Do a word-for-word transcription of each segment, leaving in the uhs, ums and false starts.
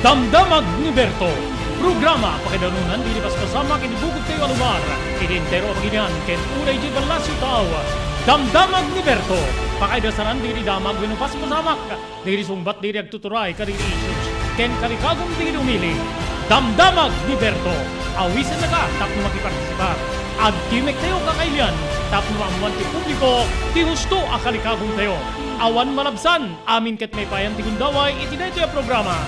Damdamag ni Berto, programa pakaidarunan dagiti paspasamak iti bukod tayo a lugar, iti entero a Pagilian, ken uray iti ballasyo tao. Damdamag ni Berto, pakaidasaran dagiti damag wenno paspasamak dagiti sungbat dagiti agtuturay kadagiti issues ken kalikagum dagiti umili. Damdamag ni Berto, awisennaka tapno makipartisipar. Agtimek tayo kakailian tapno maammuan ti publiko ti husto a kalikagum tayo. Awan malabsan, amin ket maipayan ti gundaway iti daytoy a programa.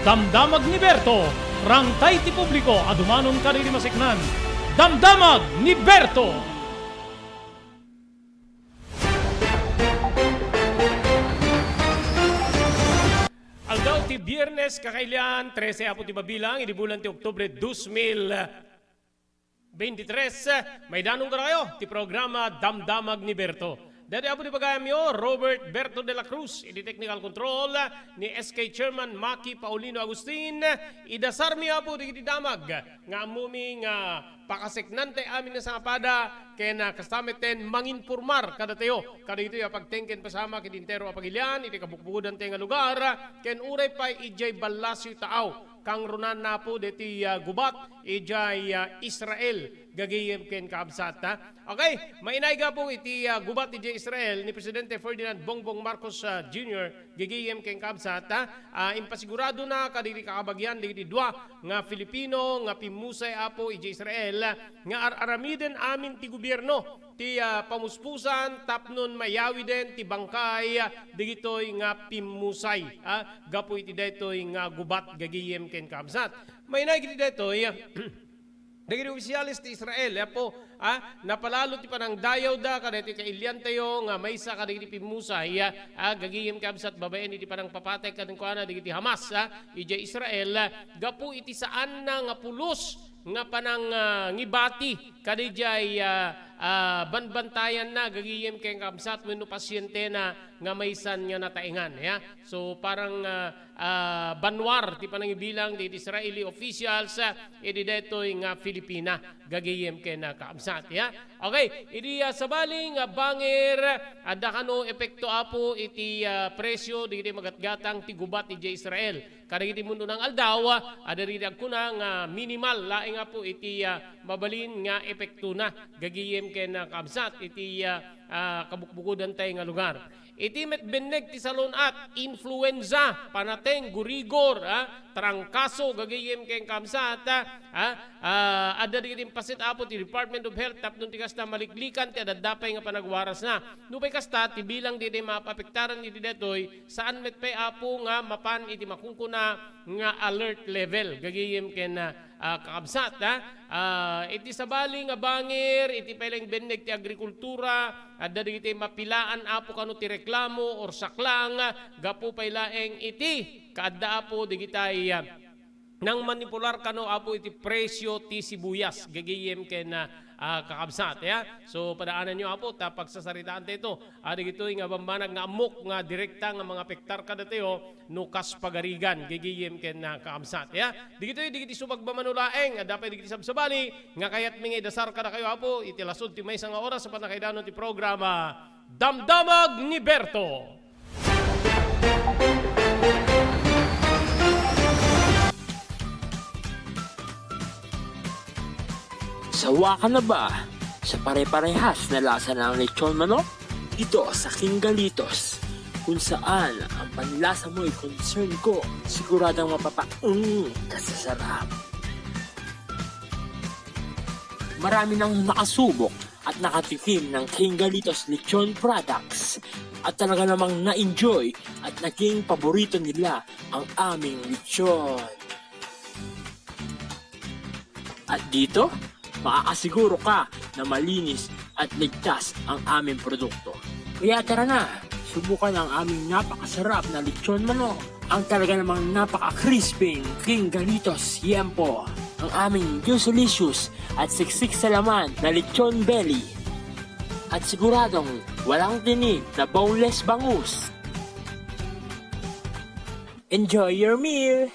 Damdamag ni Berto, rangtay ti publiko a dumanon kadagiti maseknan. Damdamag ni Berto! Aldaw ti Biyernes, kakailian, trese apo ti mabilang, idi bulan ti Oktubre, dos mil veintitrés, maidanon kadakayo ti programa Damdamag ni Berto. Daytoy apo ti pagayamyo, Robert Berto de la Cruz, iti technical control, ni S K Chairman Maki Paulino Agustin, idasarmi apo dagiti damag nga ammomi nga pakaseknantayo amin a sangapada, ken, ah, kasta metten manginpormar kadatayo kadagitoy a pagteng ken pasamak iti entero a Pagilian, iti kabukbukodantayo nga lugar, ken uray pay idiay ballasyo taaw, kangrunaan apo deti, ah, gubat idiay, ah, Israel, gagayem ken kaabsat, ha? Okay, mainaig apo iti, ah, gubat idiay Israel ni Presidente Ferdinand Bongbong Marcos, ah, Junior, gagayem ken kaabsat, ha? Ah, impasiguradona kadagiti kakabagian dagiti dua nga Filipino nga pimmusay apo idiay Israel nga ar-aramiden amin ti gobierno ti, ah, pamuspusan tapnon mayawiden ti bangkay, ah, dagitoy nga pimmusay, ah, gapu iti daytoy nga gubat gagayem ken kaabsat. Mainaig iti daytoy, dagiti opisyales ti Israel, apo, ah, napalalo ti panangdayawda kadagiti kailiantayo nga maysa kadagiti pimmusay, ah, gagayem kaabsat babaen iti panangpapatay kenkuana dagiti Hamas, ah, idiay Israel, ah, gapu iti saanna nga pulos nga panang, ah, ngibati kadidiay, ah, ah, banbantayanna gagayem ken kaabsat wenno pasientena nga maysan nga nataengan, ya. So, parang, ah, ah, banwar ti panangibilang dagiti Israeli officials, ah, idi daytoy nga Filipina, gagayem ken, ah, kaabsat, ya. Okay, idi, ah, sabali nga bangir, adda kano epekto apo iti, ah, presyo dagiti magatgatang ti gubat idiay Israel. Kadagiti mundonan nga aldaw, adda dagiti agkuna nga minimal laeng apo iti, ah, mabalin nga epektona gagayem ken, ah, kaabsat iti, ah, ah, kabukbukodantayo nga lugar. Iti met benneg ti salun-at, influenza, panateng, gurigor, ah, trangkaso, gagayem ken kaabsat, ah, ah, adda dagiti impasit apo ti Department of Health tapno ti kasta maliklikan ti adda pay nga panagwarasna. Nupay kasta, ti bilang daydi maapektaran iti daytoy, saan met pay apo nga mapan iti makunkuna nga alert level, gagayem ken, ah, ah, kaabsat, ha? Ah, iti sabali nga bangir, iti pay laeng benneg ti agrikultura, adda dagiti mapilaan apo kano ti reklamo or saklang, gapu pay laeng iti kaadda apo dagitay, ah, nangmanipular kano apo iti presyo ti sibuyas, gagayem ken, ah, ah, kakabsat, ya. So, padaananyo apo ta pagsasaritaantayo ito. Ah, dagitoy nga bambanag nga ammok nga direkta nga mangapektar kadatayo no kas pagarigan, gagayem ken, ah, kakabsat, ya. Dagitoy, dagiti sumagmamano laeng, adda pay dagiti sabsabali nga kayatmi nga idasar kadakayo, apo, iti lasud ti maysa nga oras a pannakaidanon ti programa, Damdamag ni Berto. Sawa ka na ba sa pare-parehas na lasa ng lechon manok? Dito sa King Galitos, kung saan ang panlasa mo'y concern ko, siguradong mapapaung ka sa sarap. Marami nang nakasubok at nakatikim ng King Galitos Lechon Products at talaga namang na-enjoy at naging paborito nila ang aming lechon. At dito, makakasiguro ka na malinis at ligtas ang aming produkto. Kaya tara na, subukan ang aming napakasarap na lechon manok. Ang talaga namang napaka-crispy King Galitos Yempo. Ang aming juicy-licious at siksik sa laman na lechon belly. At siguradong walang tinik na boneless bangus. Enjoy your meal!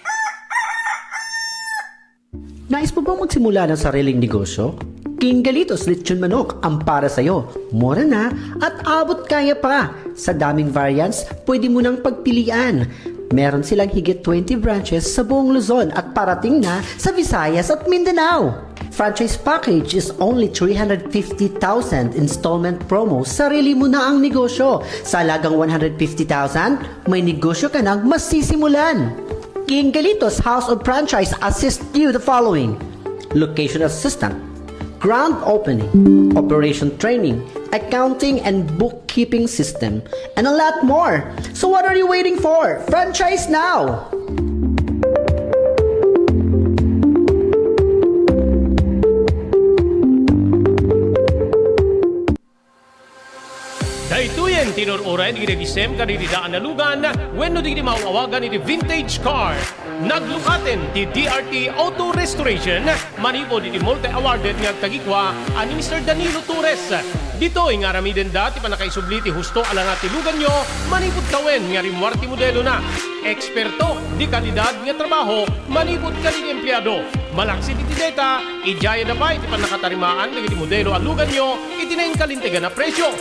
Nais mo bang magsimula ng sariling negosyo? King Galitos Lechon Manok ang para sa'yo. Mura na at abot kaya pa. Sa daming variants, pwede mo nang pagpilian. Meron silang higit twenty branches sa buong Luzon at parating na sa Visayas at Mindanao. Franchise package is only three hundred fifty thousand installment promo, sarili mo na ang negosyo. Sa halagang one hundred fifty thousand, may negosyo ka nang masisimulan. King Galitos House of Franchise assist you the following: location assistant, grand opening, operation training, accounting and bookkeeping system, and a lot more. So what are you waiting for? Franchise now! Daytoyen ti inur-uray dagiti gisem kadagiti daan a lugan wenno dagiti maaw-awagan iti vintage car. Naglukaten ti D R T Auto Restoration manipud iti multi-awarded nga agtagikua a ni Mister Danilo Torres. Ditoy nga aramidenda ti pannakaisubli ti husto a langa ti luganyo manipud tawen nga rimmuar ti modelona. Eksperto, de kalidad nga trabaho manipud kadagiti empleado. Malaksid iti deta, idiayada pay ti pannakatarimaan dagiti modelo a luganyo iti nainkalintegan a presio.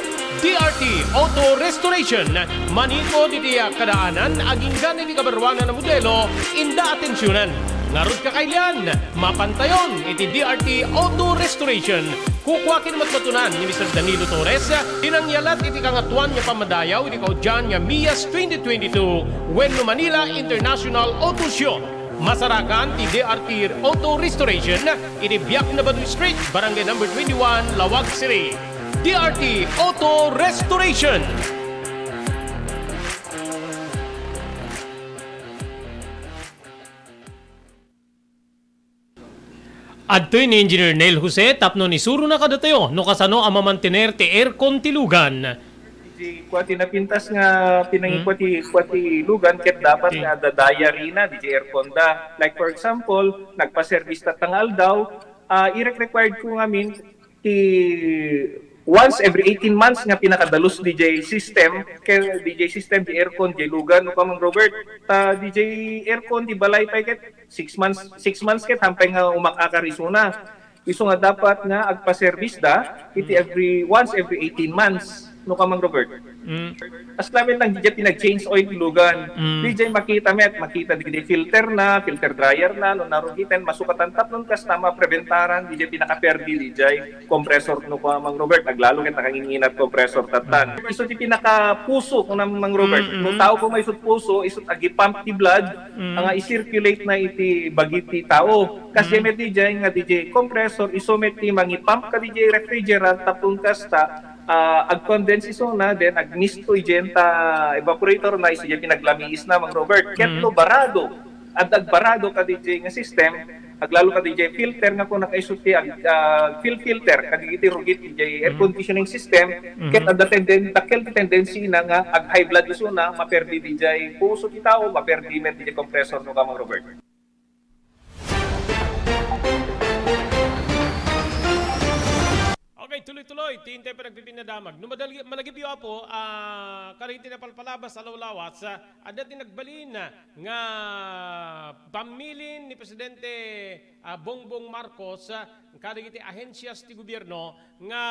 D R T Auto Restoration, manipud iti kadaanan aginggan iti kabaruanan a modelo, inda atensionan. Ngarud, kakailian, mapantayon iti D R T Auto Restoration. Kukua ken matmatunan ni Mister Danilo Torres ti nangyalat iti Kangatoan nga Pammadayaw iti kaudian nga Mias twenty twenty-two wenno Manila International Auto Show. Masarakan ti D R T Auto Restoration iti Biak Nabado Street, Barangay Number twenty-one, Laoag City. D R T Auto Restoration. Adtoy ni Engineer Neil Jose tapno isurona kadatayo no kasano a mamantener ti aircon ti lugan. Di kua ti napintas nga pinangikua ti, kua ti lugan ket dapat nga adda diary na diay aircon da. Like, for example, nagpa-service tatta nga aldaw, ah, irek-required ko ngamin ti once every eighteen months nga pinakadalus diay system, ken diay system, diay aircon, diay lugan, no, Kamang Robert. Ta diay aircon ti balay pay ket six months, six months ket hampay nga umak-akar isuna. Isu nga dapat nga agpa-service da iti every, once every eighteen months, no, Kamang Robert. Mm. As lamet lang, diay pinag-change oil ti lugan. Mm. Diay makita met, makita diay filter na, filter dryer na, no, narugiten, masukatan tapno kasta mapreventaran diay pinakaperdi diay compressor, no, Kamang Robert, aglalo ket nakanginginat compressor tattan. Mm. Isu ti pinakapuso, kun Mang Robert. Mm, mm. No tao koma isut puso, isut agipump ti blood, Mm. nga i-circulate na iti bagi ti tao. Kas Mm. met diay nga diay compressor, isu met ti mangipump kadiay refrigerant, tapno kasta, ah, ag-condense isuna, then agmisto idiay ta evaporator na, isu diay pinaglamiis na, Mang Robert. Ket Mm. no barado, adda agbarado kadiay nga system, aglalo kadiay filter nga kuna kaisu ti ag-, ah, fil-, filter, kadagiti rugit diay air Mm. conditioning system, Mm. ket adda tenden-, dakkel ti tendency na nga ag-high blood isuna, maperdi diay puso ti tao, maperdi met diay compressor, no, Kamang Robert. Okay, tuloy-tuloy ti intay panagpipinadamag. No madal-, malagipyo, Apo, ah, kadagiti napalpalabas a lawlawas, ah, adda ti nagbalin, ah, nga pammilin ni Presidente, ah, Bongbong Marcos, ah, kadagiti ahensias ti gobierno nga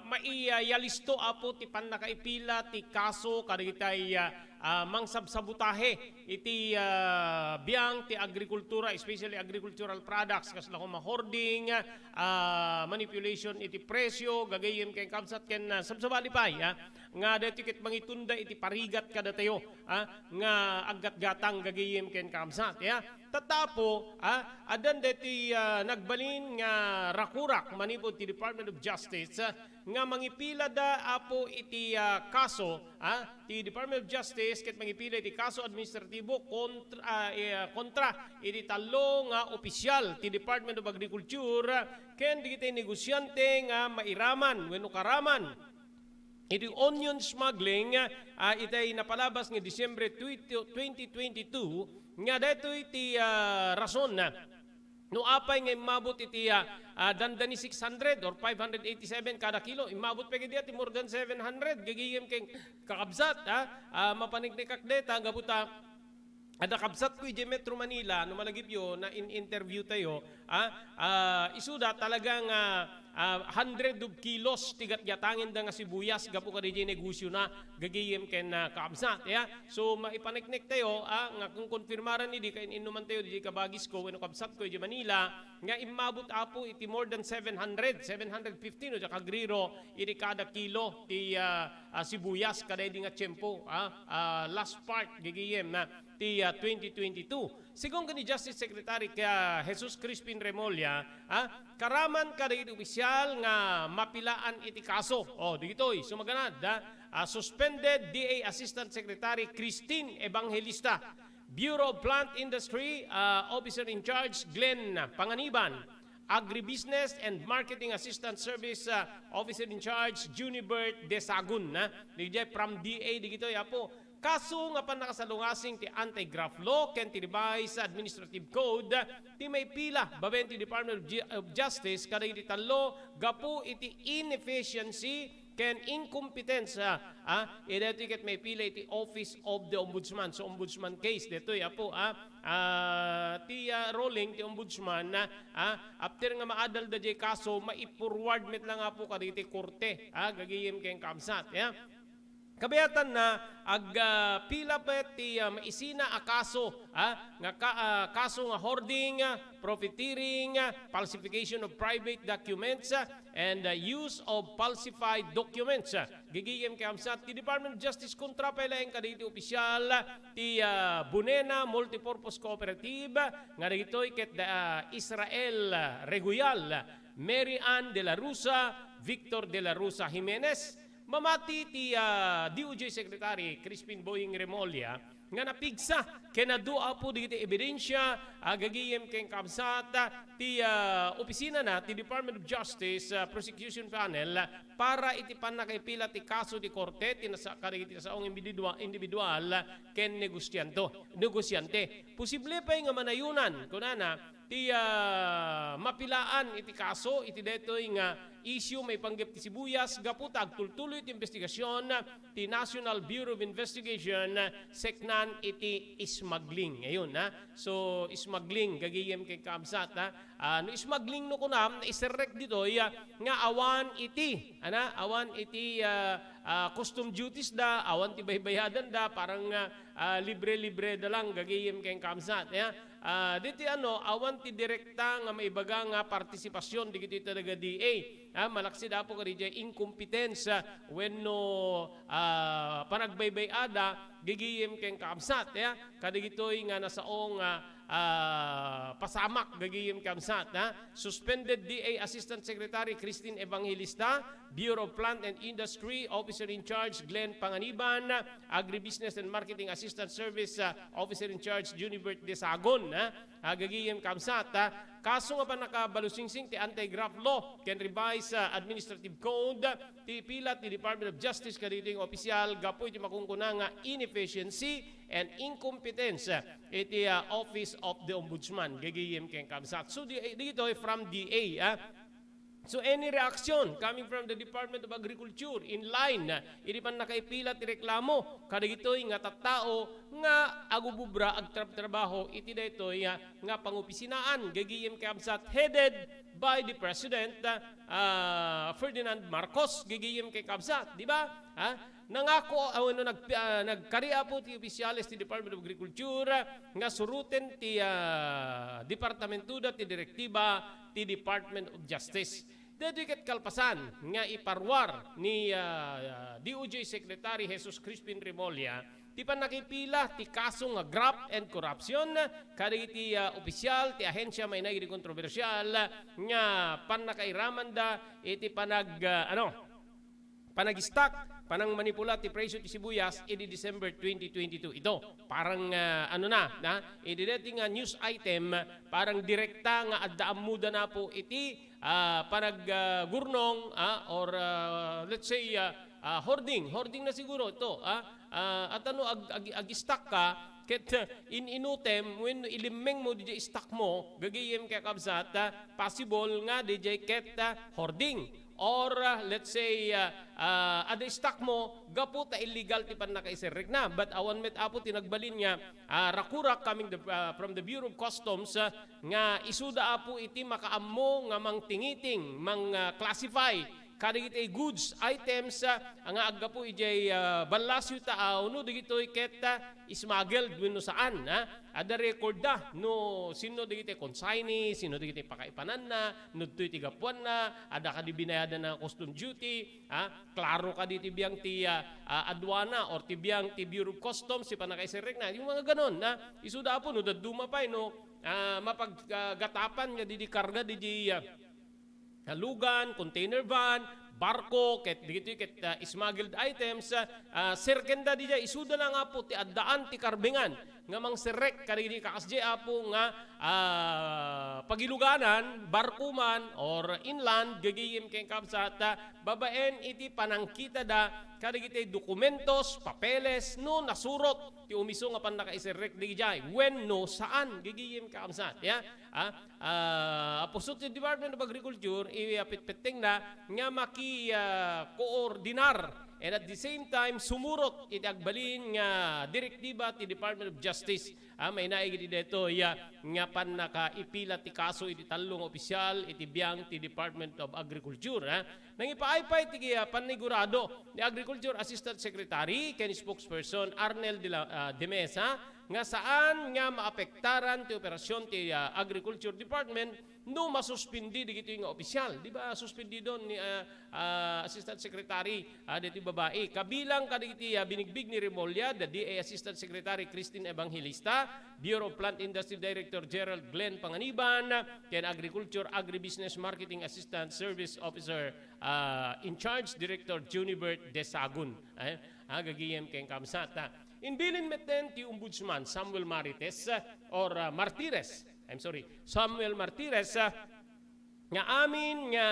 maiyalisto, Apo, ti pannakaipila ti kaso kadagiti, ah, ah, mangsabsabotahe iti, ah, biang ti agrikultura, especially agricultural products, kasla koma hoarding, ah, manipulation iti presyo, gagayyem ken kabsat ken, ah, sabsabali pay, ah, nga daytoy ket mangitunda iti parigat kadatayo, ah, nga aggatgatang gagayyem ken kabsat, ya. Tatta, Apo, ah, addan daytoy, ah, nagbalin nga rakurak manipud ti Department of Justice, ah, nga mangipilada, Apo, iti, ah, kaso, ah, ti Department of Justice ket mangipila iti kaso administratibo kontr-, ah, eh, kontra iti tallo nga opisyal ti Department of Agriculture ken dagiti negosiante nga mairaman wenno karaman iti onion smuggling, ah, itay napalabas nga Disyembre twenty, twenty twenty-two, nga daytoy ti, ah, rason, ah, no apay nga immabot iti, ah, ah, dandani six hundred or five hundred eighty-seven kada kilo, immabot pay kadi ti more than seven hundred, gagayyem ken kakabsat, ah, ah, mapaniknikak dayta, gapu ta, adda kabsatko idiay Metro Manila, no malagipyo, na-in-interview tayo, ah, ah, isuda talagang, ah, ah, hundred of kilos ti gatgatangenda nga sibuyas gapu kadaydiay negosiona, gagayem ken, ah, kaabsat, ya. So, maipaneknek tayo, ah, nga kon konfirmaran idi, kain-innuman tayo, diay kabagisko wenno kabsatko idiay Manila, nga immabot, Apo, iti more than seven hundred, seven hundred fifty, no, diay kagriro, iti kada kilo ti, ah, ah, sibuyas kadaydi nga tiempo, ah, ah, last part, gagayem, na ti, ah, twenty twenty-two. Segun ken ni Justice Secretary ka Jesus Crispin Remulla, ah, karaman kadagiti opisyal nga mapilaan iti kaso. Oh, digitoy, sumaganad, ah, ah, suspended D A Assistant Secretary Christine Evangelista, Bureau of Plant Industry, ah, Officer in Charge Glenn Panganiban, Agribusiness and Marketing Assistant Service, ah, Officer in Charge Junibert Desagun, ah. Digitoy from D A digitoy, Apo. Kaso nga pannakasalungasing ti anti-graft law ken ti revised administrative code ti maipila babaen ti Department of Ju-, of Justice kadagiti tallo gapu iti inefficiency ken incompetence, ah, ah, iti daytoy ket maipila iti Office of the Ombudsman. So, ombudsman case daytoy, Apo, ah, ah, ti, ah, ruling ti ombudsman, ah, ah, after nga maadalda diay kaso, mai-forward met lang, Apo, kadagiti korte, ah, gagayem ken kaabsat, ya. Kabiatan na, ag, ah, pila met ti, ah, maisina a kaso, ah, nga ka-, ah, kaso nga hoarding, ah, profiteering, ah, falsification of private documents, ah, and, ah, use of falsified documents. Ah, gagayem ken kaabsat ti Department of Justice kontra pay laeng kadagiti opisyal, ah, ti, ah, Bunena Multipurpose Cooperative, ah, nga dagitoy ket da, ah, Israel, ah, Regoyal, ah, Mary Ann de la Rosa, Victor de la Rosa Jimenez, mamati ti, ah, D O J Secretary Crispin Boying Remulla nga napigsa ken adu, Apo, dagiti ebidensia, ah, gagayem ken kaabsat, ah, ti, ah, opisinana ti Department of Justice, ah, Prosecution Panel, ah, para iti pannakaipila ti kaso ti korte ti nasa-, kadagiti nasaong individua-, individual ken negosianto-, negosiante. Posible pay nga manayonan, kunana, ti, ah, mapilaan iti kaso iti daytoy nga issue maipanggep ti sibuyas gapu ta agtultuloy ti investigasion ti National Bureau of Investigation, ah, seknan iti smuggling. Ayun, ha? So, smuggling, gagayem ken kaabsat, ha? Ah, no smuggling no kunam, naiserrek ditoy, ah, nga awan iti, ana, awan iti, ah, ah, custom duties da, awan ti baybayadan da, parang, ah, ah, libre-libre da lang, gagayem ken kaabsat, ya. Ah, ditoy ano, awan ti direkta nga maibaga nga partisipasyon dagiti taga D A. Ah, malaksid, Apo, kadaydiay incompetence, ah, wenno, ah, panagbaybay-ada, gagayem ken kaabsat, ya. Kadagitoy nga nasaong, ah, ah, pasamak, gagayem kaabsat, ha? Suspended D A Assistant Secretary Christine Evangelista, Bureau of Plant and Industry Officer in Charge Glenn Panganiban, Agribusiness and Marketing Assistant Service, ah, Officer in Charge Junibert Desagon, ha? Ah, gagayem kaabsat, ha? Kaso nga pannakabalusingsing ti anti-graft law ken revised, ah, administrative code, ti pila ti Department of Justice kadagitoy nga opisyal gapu iti makunkuna nga inefficiency and incompetence, ah, iti, ah, Office of the Ombudsman, gagayem ken kaabsat. So, di, ditoy from D A, ah. So, any reaction coming from the Department of Agriculture in line, ah, iti pannakaipila ti reklamo kadagitoy nga tattao nga agububra, agtrabtrabaho iti daytoy, ah, nga pangopisinaan, gagayem ken kaabsat, headed by the President, ah, Ferdinand Marcos, gagayem ken kaabsat, di ba? Ha? Nangako, ah, wenno nag-, ah, nagkari, Apo, ti opisyales ti Department of Agriculture, ah, nga suruten ti, ah, departamentoda ti direktiba ti Department of Justice. Daytoy ket kalpasan nga iparuar ni, ah, D O J Secretary Jesus Crispin Remulla ti pannakipila ti kaso nga graft and corruption kadagiti, ah, opisyal ti ahensia mainaig iti kontrobersial nga pannakairamanda iti panag-, ah, ano, panag-stock, panangmanipula ti presyo ti sibuyas idi December twenty twenty-two. Ito, parang, ah, ano na, na, idi daytoy nga news item, parang direkta nga adda ammoda na, Apo, iti, ah, panag-, ah, gurnong, ah, or, ah, let's say, ah, ah, hoarding. Hoarding na siguro ito, ah. Ah, at ano, ag-, ag-, ag-stock ka, ket, ah, in-inutem, wenno ilimmeng mo diay stock mo, gagayem ken kaabsat, ah, possible nga diay ket, ah, hoarding. or, ah, let's say, ah, ah, adda stock mo gapu ta illegal ti pannakaiserrekna. But awan met, Apo, ti nagbalin nga, ah, rakurak coming the, ah, from the Bureau of Customs, ah, nga isuda, Apo, iti makaammo nga mangtingiting, mang, ah, classify kadagiti goods, items, ah, nga aggapu idiay, ah, ballasyo ta, ah, no dagitoy ket, ah, smuggled wenno saan, ah. Adda record da no sino dagiti consignee, sino dagiti pakaipananna, no ditoy ti gapuanna, adda kadi binayadan nga custom duty, ah, klaro kadi ti biang ti, ah, ah, aduana or ti biang ti Bureau of Customs ti pannakaiserrekna. Yung mga ganon, ah, isuda, Apo, no dadduma pay, no, ah, mapag-, ah, gatapan nga didi karga didi, ah, lugan, container van, barko, ket dagitoy ket, ah, smuggled items, ah, serkenda dija, isuda lang, Apo, ti addaan ti karbengan nga mangserrek kadagiti kakasdiay, Apo, nga, ah, pagiluganan, barko man or inland, gagayem ken kabsat, ah, babaen iti panangkitada kadagiti dokumentos, papeles, no nasurot ti umiso nga pannakaiserrek dagijay wenno saan, gagayem ken kabsat, ya. Ah, ah, pusot ti Department of Agriculture, ipetpettengna nga maki, ah, koordinar and at the same time sumurot iti agbalin nga direktiba ti Department of Justice. Ah, mainaig iti daytoy, ah, nga pannakaipila ti kaso iti tallo nga opisyal iti biang ti Department of Agriculture, ah. Nangipaay pay ti, ah, panigurado ni Agriculture Assistant Secretary ken Spokesperson Arnel de la, ah, de Mesa nga saan nga maapektaran ti operasyon ti, ah, Agriculture Department no masuspindi dagitoy nga opisyal. Di ba, suspendidon ni, ah, ah, Assistant Secretary, ah, ditoy babai? Kabilang kadagiti, ah, binigbig ni Remulla, the D A Assistant Secretary Christine Evangelista, Bureau of Plant Industry Director Gerald Glenn Panganiban, ken Agriculture Agribusiness Marketing Assistant Service Officer, ah, in charge Director Junibert Desagun. Ay, ah, gagayem ken kabsat, ah. Imbilin metten ti Ombudsman Samuel Marites, ah, or, ah, Martires. I'm sorry, Samuel Martires, ah, nga amin nga,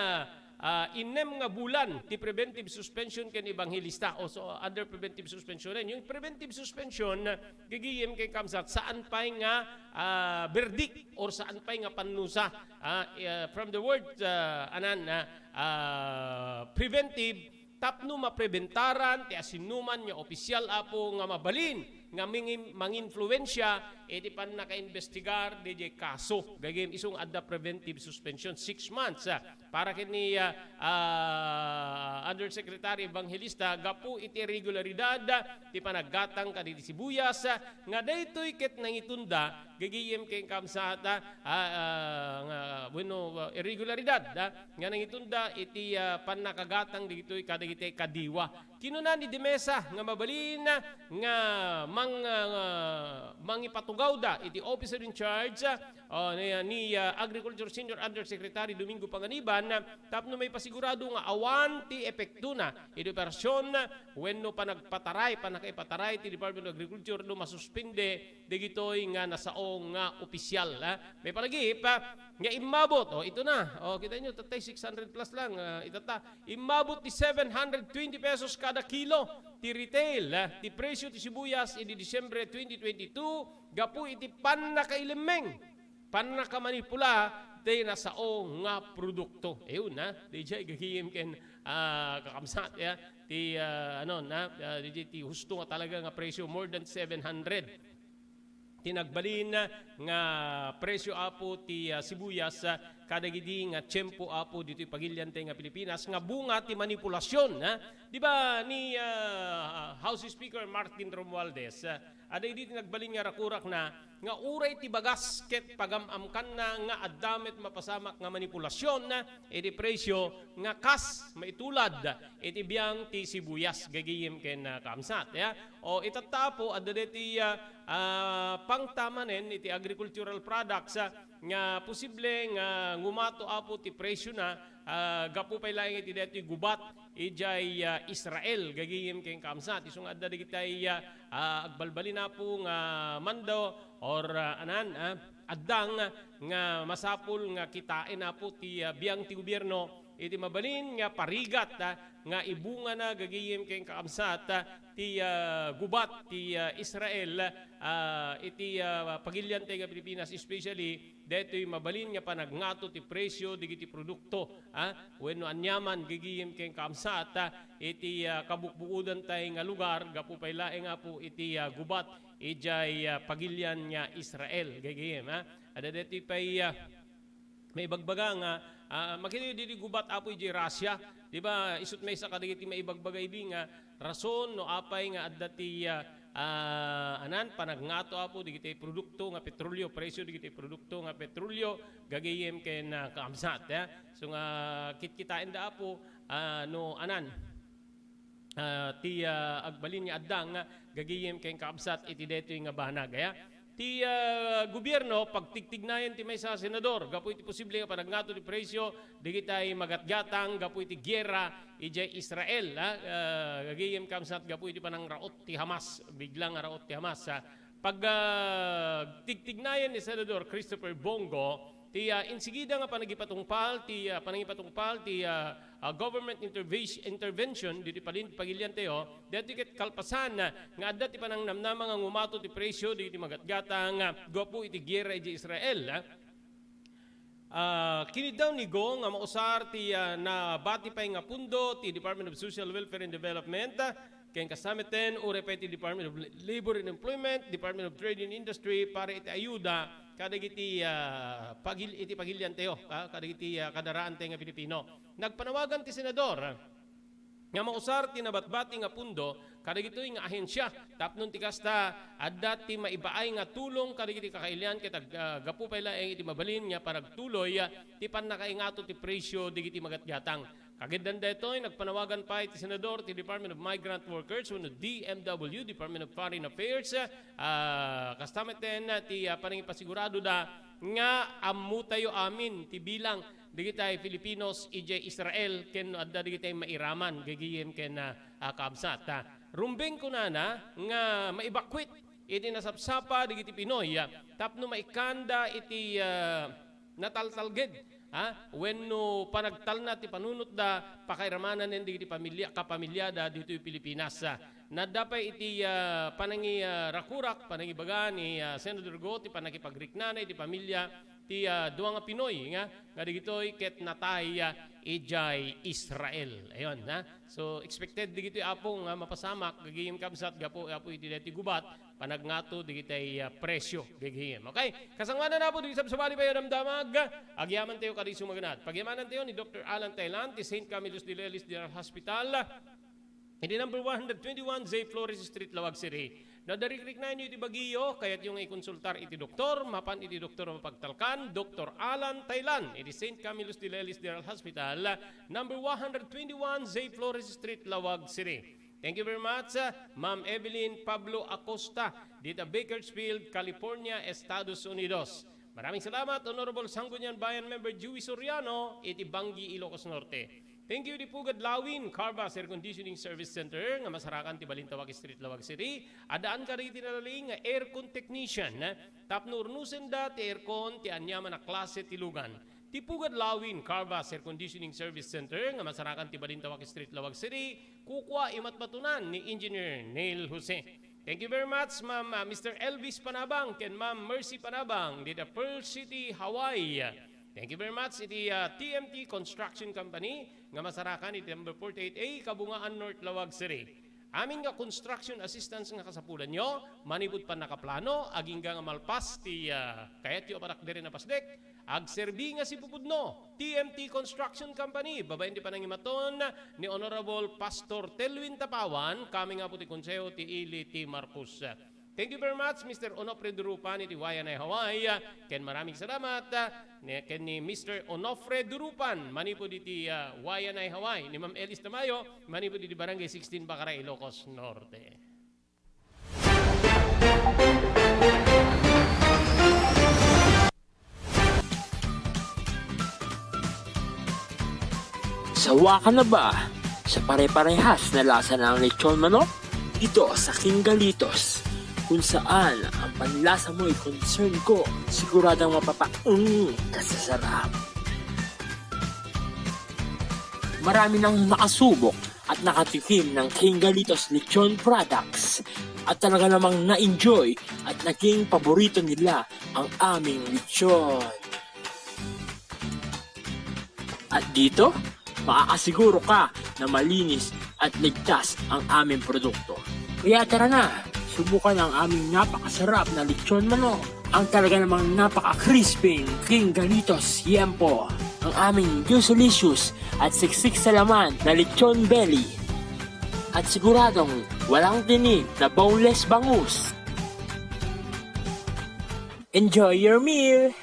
ah, innem nga bulan ti preventive suspension ken Evangelista, o so, under preventive suspension. Yung preventive suspension, ah, gagayem ken kabsat, saan pay nga, ah, verdict or saan pay nga pannusa. Ah, eh, from the word, ah, anan, ah, ah, preventive, tapno mapreventaran ti asinoman nga opisyal, Apo, nga mabalin nga mingim-, manginfluensya iti pannakaimbestigar daydiay kaso. Gagayem isu nga adda preventive suspension, six months, ah, para ken ni, ah, ah, Undersecretary Evangelista gapu iti irregularidad ti panaggatang kadagiti sibuyas, ah, nga daytoy ket nangitunda gagayem ken kabsat, ah, ah, nga, bueno, ah, irregularidad, ah, nga nangitunda iti, ah, pannakagatang dagitoy kadagiti kadiwa. Kinuna ni de Mesa nga mabalin nga mang-, ah, mangipatugawda iti officer in charge, ah, ni, ni, ah, Agriculture Senior Undersecretary Domingo Panganiban, ah, tapno maipasigurado nga awan ti epektona iti operasyon wenno panagpataray, pannakaipataray ti Department of Agriculture no masuspende dagitoy nga nasao nga opisyal, ah. May palagip, ah, nga immabot. O, ito na. O, kita nyo, tatay six hundred plus lang, ah, itata. Immabot ti seven hundred twenty pesos kada kilo ti retail, ah, ti presyo ti sibuyas idi Disyembre twenty twenty-two, gapu iti pannakailemmeng, pannakamanipula ti nasao nga produkto. Ayun, ah, di jay gagayem ken, ah, kakabsat, ya, ti, ah, ano, na, ah, di jay ti husto nga talaga nga presyo, more than seven hundred. Ti nagbalin nga presyo, Apo, ti, ah, sibuyas, ah, kadagidi nga tiempo, Apo, ditoy pagiliantay nga Pilipinas nga bunga ti manipulasion, ha? Di ba ni, ah, House Speaker Martin Romualdez, ah, adda idi ti nagbalin nga rakurakna nga uray ti bagas ket pagam-amkanna nga adda met mapasamak nga manipulasion, ah, iti presyo nga kas maitulad iti biang ti sibuyas, gagayem ken, ah, kabsat, ya. O, itatta, Apo, adda deti, ah, ah, pangtamanen iti agricultural products, ah, nga posible nga ngumato, Apo, ti presyona, ah, gapu pay laeng iti daytoy gubat idiay, ah, Israel, gagayem ken kabsat. Isu nga adda dagitay, ah, ah, agbalbalin, Apo, nga mando or, ah, anan, ah, addang nga masapul nga kitaen, Apo, ti, ah, biang ti gobierno iti mabalin nga parigat, ah, nga ibungana gagayem ken kakabsat, ah, ti, ah, gubat ti, ah, Israel, ah, iti, ah, pagiliantay nga Pilipinas, especially daytoy mabalin nga panagngato ti presyo dagiti produkto, ah, wenno aniaman gagayem ken kakabsat, ah, iti, ah, kabukbukodantay nga lugar gapu pay laeng, Apo, iti, ah, gubat idiay, ah, pagilian nga Israel gagayem, ah. Adda daytoy pay, ah, maibagbaga nga, ah, makita ditoy gubat, Apo, idiay Russia, di ba? Isut' maysa kadagiti maibagbaga idi nga rason no apay nga adda ti, ah, ah, anan, panagngato, Apo, dagiti produkto nga petrolio, presyo dagiti produkto nga petrolio, gagayem ken, ah, kakabsat, eh. So nga kitkitaenda, Apo, ah, no anan, ah, ti, ah, agbalin nga adda nga gagayem ken kakabsat iti daytoy nga banag, aya? Ti, ah, gobierno, pagtigtignayen ti maysa a senador gapu iti posible nga panagngato ti presyo dagitay magatgatang gapu iti giyera idiay Israel, ah, ah, gagayem kakabsat gapu iti panangraot ti Hamas, bigla nga raot ti Hamas, ah. Pag, ah, tigtignayen ni Senador Christopher Bong Go, ti, ah, insigida nga panagipatungpal, ti, ah, panangipatungpal, ti, ah, ah, government intervention, intervention, ditoy palin-, pagiliantayo, daytoy ket kalpasan, ah, nga adda ti panangnamnama nga ngumato ti presyo, dagiti magatgatang, ah, gapu iti giyera idiay Israel, ah. Ah, kiniddaw ni Go nga mausar ti, ah, nabati pay nga pundo ti Department of Social Welfare and Development, ah, ken kasta metten, uray pay ti Department of Labor and Employment, Department of Trade and Industry para iti ayuda kadagiti, ah, pagil-, iti pagiliantayo, ah, kadagiti, ah, kadaraantay nga Pilipino. Nagpanawagan ti senador nga mausar ti nabatbati nga pundo kadagitoy nga ahensya tapno ti kasta, adda ti maibaay nga tulong kadagiti kakailian ket ag-, ah, gapu pay laeng iti mabalin nga panagtuloy, ah, ti pannakaingato ti presyo dagiti magatgatang. Kagiddan daytoy, nagpanawagan pay ti senador ti Department of Migrant Workers wenno D M W, Department of Foreign Affairs, ah, kasta metten ti, ah, panangipasiguradoda nga ammotayo amin ti bilang dagitay Filipinos idiay Israel ken no adda dagitay mairaman gagayem ken, ah, ah, kaabsat, ah. Rumbeng kunana nga maibakwit iti nasapsapa dagiti Pinoy, ah, tapno maikkanda iti, ah, nataltalged, ah, wenno panagtalna ti panunotda, pakairamanen dagiti pamilya, kapamilyada ditoy Pilipinas, ah. Nadda pay iti, ah, panangi-, ah, rakurak, panangibaga ni, ah, Senador Go ti pannakipagriknana iti pamilya ti, ah, dua nga Pinoy nga, nga dagitoy ket natay, ah, idiay Israel. Ayon, ha? So, expected dagitoy, Apo, nga mapasamak, gagayem kabsat, gapu, Apo, iti daytoy gubat, panagngato dagitay, ah, presyo, gagayem. Okay? Kasangoanan, Apo, dagiti sabsabali pay a damdamag, agyamantayo kadi sumaganad. Pagyamanantayo ni Doktor Alan Thailan, ti Saint Camillus de Lelis General Hospital, iti number one hundred twenty-one J Flores Street, Laoag City. No adda rikriknaenyo iti bagio, kayatyo nga ikonsultar iti doktor, mapan iti doktor a mapagtalkan, Doktor Alan Thailan, iti Saint Camillus de Lelis General Hospital, number one hundred twenty-one J Flores Street, Laoag City. Thank you very much, ah, Ma'am Evelyn Pablo Acosta, dita Bakersfield, California, Estados Unidos. Maraming salamat, Honorable Sangguniang Bayan Member Joey Soriano, iti Banggi, Ilocos Norte. Thank you, Dipugad Lawin, Carvas Air Conditioning Service Center, nga masarakan ti Balintawak Street, Laoag City. Addaan kadagiti nalaing nga aircon technician, tapno urnosenda ti aircon ti aniaman a klase ti lugan. Ti Pugad Lawin, Carvas Air Conditioning Service Center, nga masarakan ti Balintawak Street, Laoag City, kukua imatmatunan ni Engineer Neil Jose. Thank you very much, Ma'am, ah, Mister Elvis Panabang ken Ma'am Mercy Panabang, dita Pearl City, Hawaii. Thank you very much iti, ah, T M T Construction Company nga masarakan iti number forty-eight A, Kabungaan North, Laoag City. Amin nga construction assistance nga kasapulanyo, manipud pannakaplano, agingga nga malpas ti, ah, kayatyo a panagdiri a pasdek, agserbi nga sipupudno, T M T Construction Company, babaen ti panangimaton ni Honorable Pastor Telwin Tapawan, kami nga Apo ti Konseho ti Ili ti Marcos. Thank you very much, Mister Onofre Durupan iti Waianae, Hawaii. Ken maraming salamat, ah, ni, ken ni Mister Onofre Durupan manipud iti, ah, Waianae, Hawaii, ni Ma'am Elis Tamayo manipud iti Barangay sixteen, Bacarae, Ilocos Norte. Sawa ka na ba sa pare-parehas na lasa ng lechon manok? Dito sa King Galitos, kung saan ang panlasa mo'y concern ko, siguradong mapapaung ka sa sarap. Marami nang nakasubok at nakatikim ng King Galitos Lechon products at talaga namang na-enjoy at naging paborito nila ang aming lechon. At dito, makakasiguro ka na malinis at ligtas ang aming produkto. Kaya tara na, subukan ang aming napakasarap na lechon manok. Ang talaga namang napaka-crispy King Galitos Yempo. Ang aming juicy-licious at siksik sa laman na lechon belly. At siguradong walang tinik na boneless bangus. Enjoy your meal!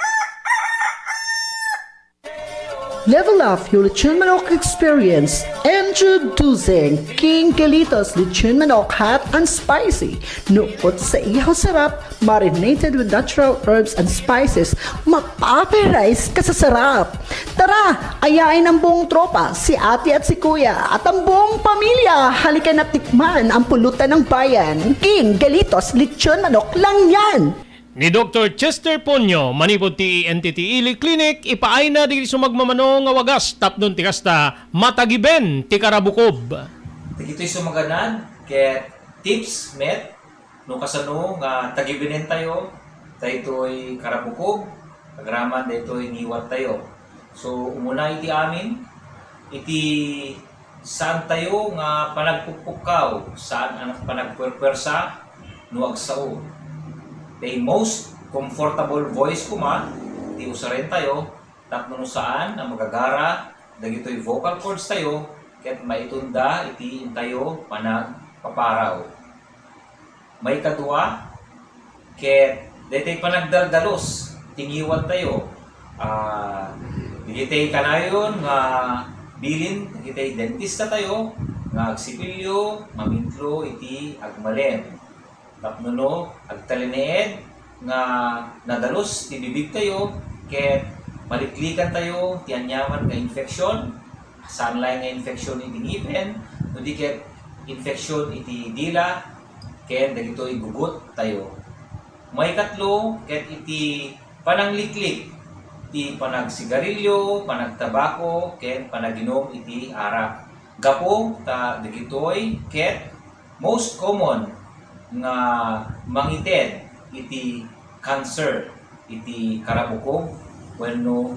Level up your lechon manok experience. Introducing King Galitos Lechon Manok Hot and Spicy. Nukot sa ihaw sarap, marinated with natural herbs and spices, mapaparise ka sa sarap. Tara, ayain ang buong tropa, si ate at si kuya, at ang buong pamilya. Halika na tikman ang pulutan ng bayan. King Galitos Lechon Manok lang yan! Ni Doktor Chester Ponyo, manipud ti E N T T Ili Clinic, ipaayna dagiti sumagmamano nga wagas tapno ti kasta, matagiben ti karabukob. Dagitoy sumaganad ket tips met no kasano nga tagibenen tayo daytoy karabukob, agraman daytoy ngiwat tayo. So, umuna iti amin, iti saan tayo nga panagpukpukkaw, saan a panagpuerpuersa no agsao. The most comfortable voice koma ti usaren tayo tapno no saan a magagara dagitoy vocal cords tayo ket maitunda iti intayo panagpaparaw. Maikadua, ket daytoy panagdaldalus ti ngiwat tayo. Ah, dagitoy kanayon nga bilin dagitoy dentista tayo nga agsipilyo, mamintlo iti agmalem. Tapno no agtalinaed nga nadalus ti bibig tayo, ket maliklikan tayo ti aniaman nga infection, saan laeng nga infection iti ngipen, no di ket infection iti dila, ken dagitoy gugut tayo. Maikatlo, ket iti panangliklik ti panagsigarilyo, panagtabako, ken panaginum iti arak. Gapu ta dagitoy ket most common nga mangited iti cancer iti karabukob wenno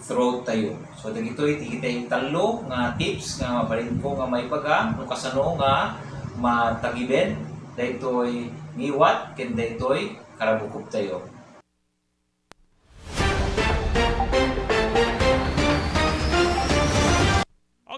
throat tayo. So, dagitoy ti kitay tallo nga tips nga mabalinko nga maibaga no kasano nga matagiben daytoy ngiwat ken daytoy karabukob tayo.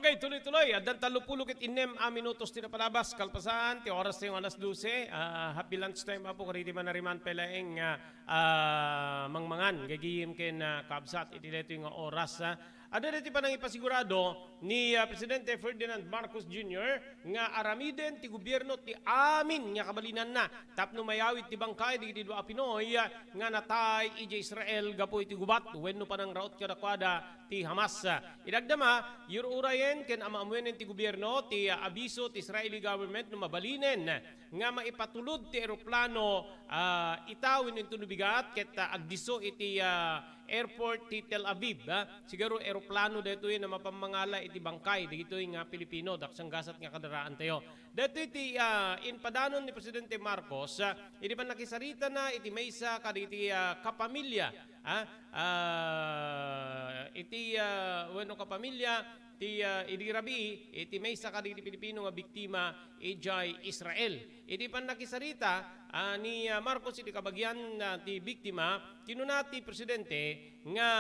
Okay, tuloy-tuloy. Addan tallopulo ket innem a minutos ti napalabas kalpasan ti oras tayo nga alas dose. Ah, happy lunch time, Apo, kadagiti manariman pay laeng, ah, ah, mangmangan gagayem ken, ah, kabsat iti daytoy nga oras, ah. Adda daytoy panangipasigurado ni, ah, Presidente Ferdinand Marcos Junior nga aramiden ti gobierno ti amin nga kabalinanna tapno mayawid ti bangkay dagiti dua a Pinoy, ah, nga natay idiay Israel gapu iti gubat wenno panangraot kadakuada ti Hamas. Idagdama, yur-urayen ken amaamuenen ti gobierno ti, ah, abiso ti Israeli government no mabalinen nga maipatulod ti eroplano, ah, ita wenno inton no bigat ket, ah, agdisso iti, ah, airport ti Tel Aviv, ah. Siguro eroplano daytoy nga mapan mangala iti bangkay dagitoy nga Pilipino, daksang gasat nga kadaraantayo. Daytoy ti, ah, impadanon ni Presidente Marcos, ah, idi pannakisaritana iti maysa kadagiti, ah, kapamilya, ah, ah, iti, ah, wenno kapamilya ti, ah, idi rabii iti maysa kadagiti Pilipino nga biktima idiay Israel. Iti pannakisarita, ah, ni, ah, Marcos iti kabagian, ah, ti biktima, kinuna ti Presidente nga,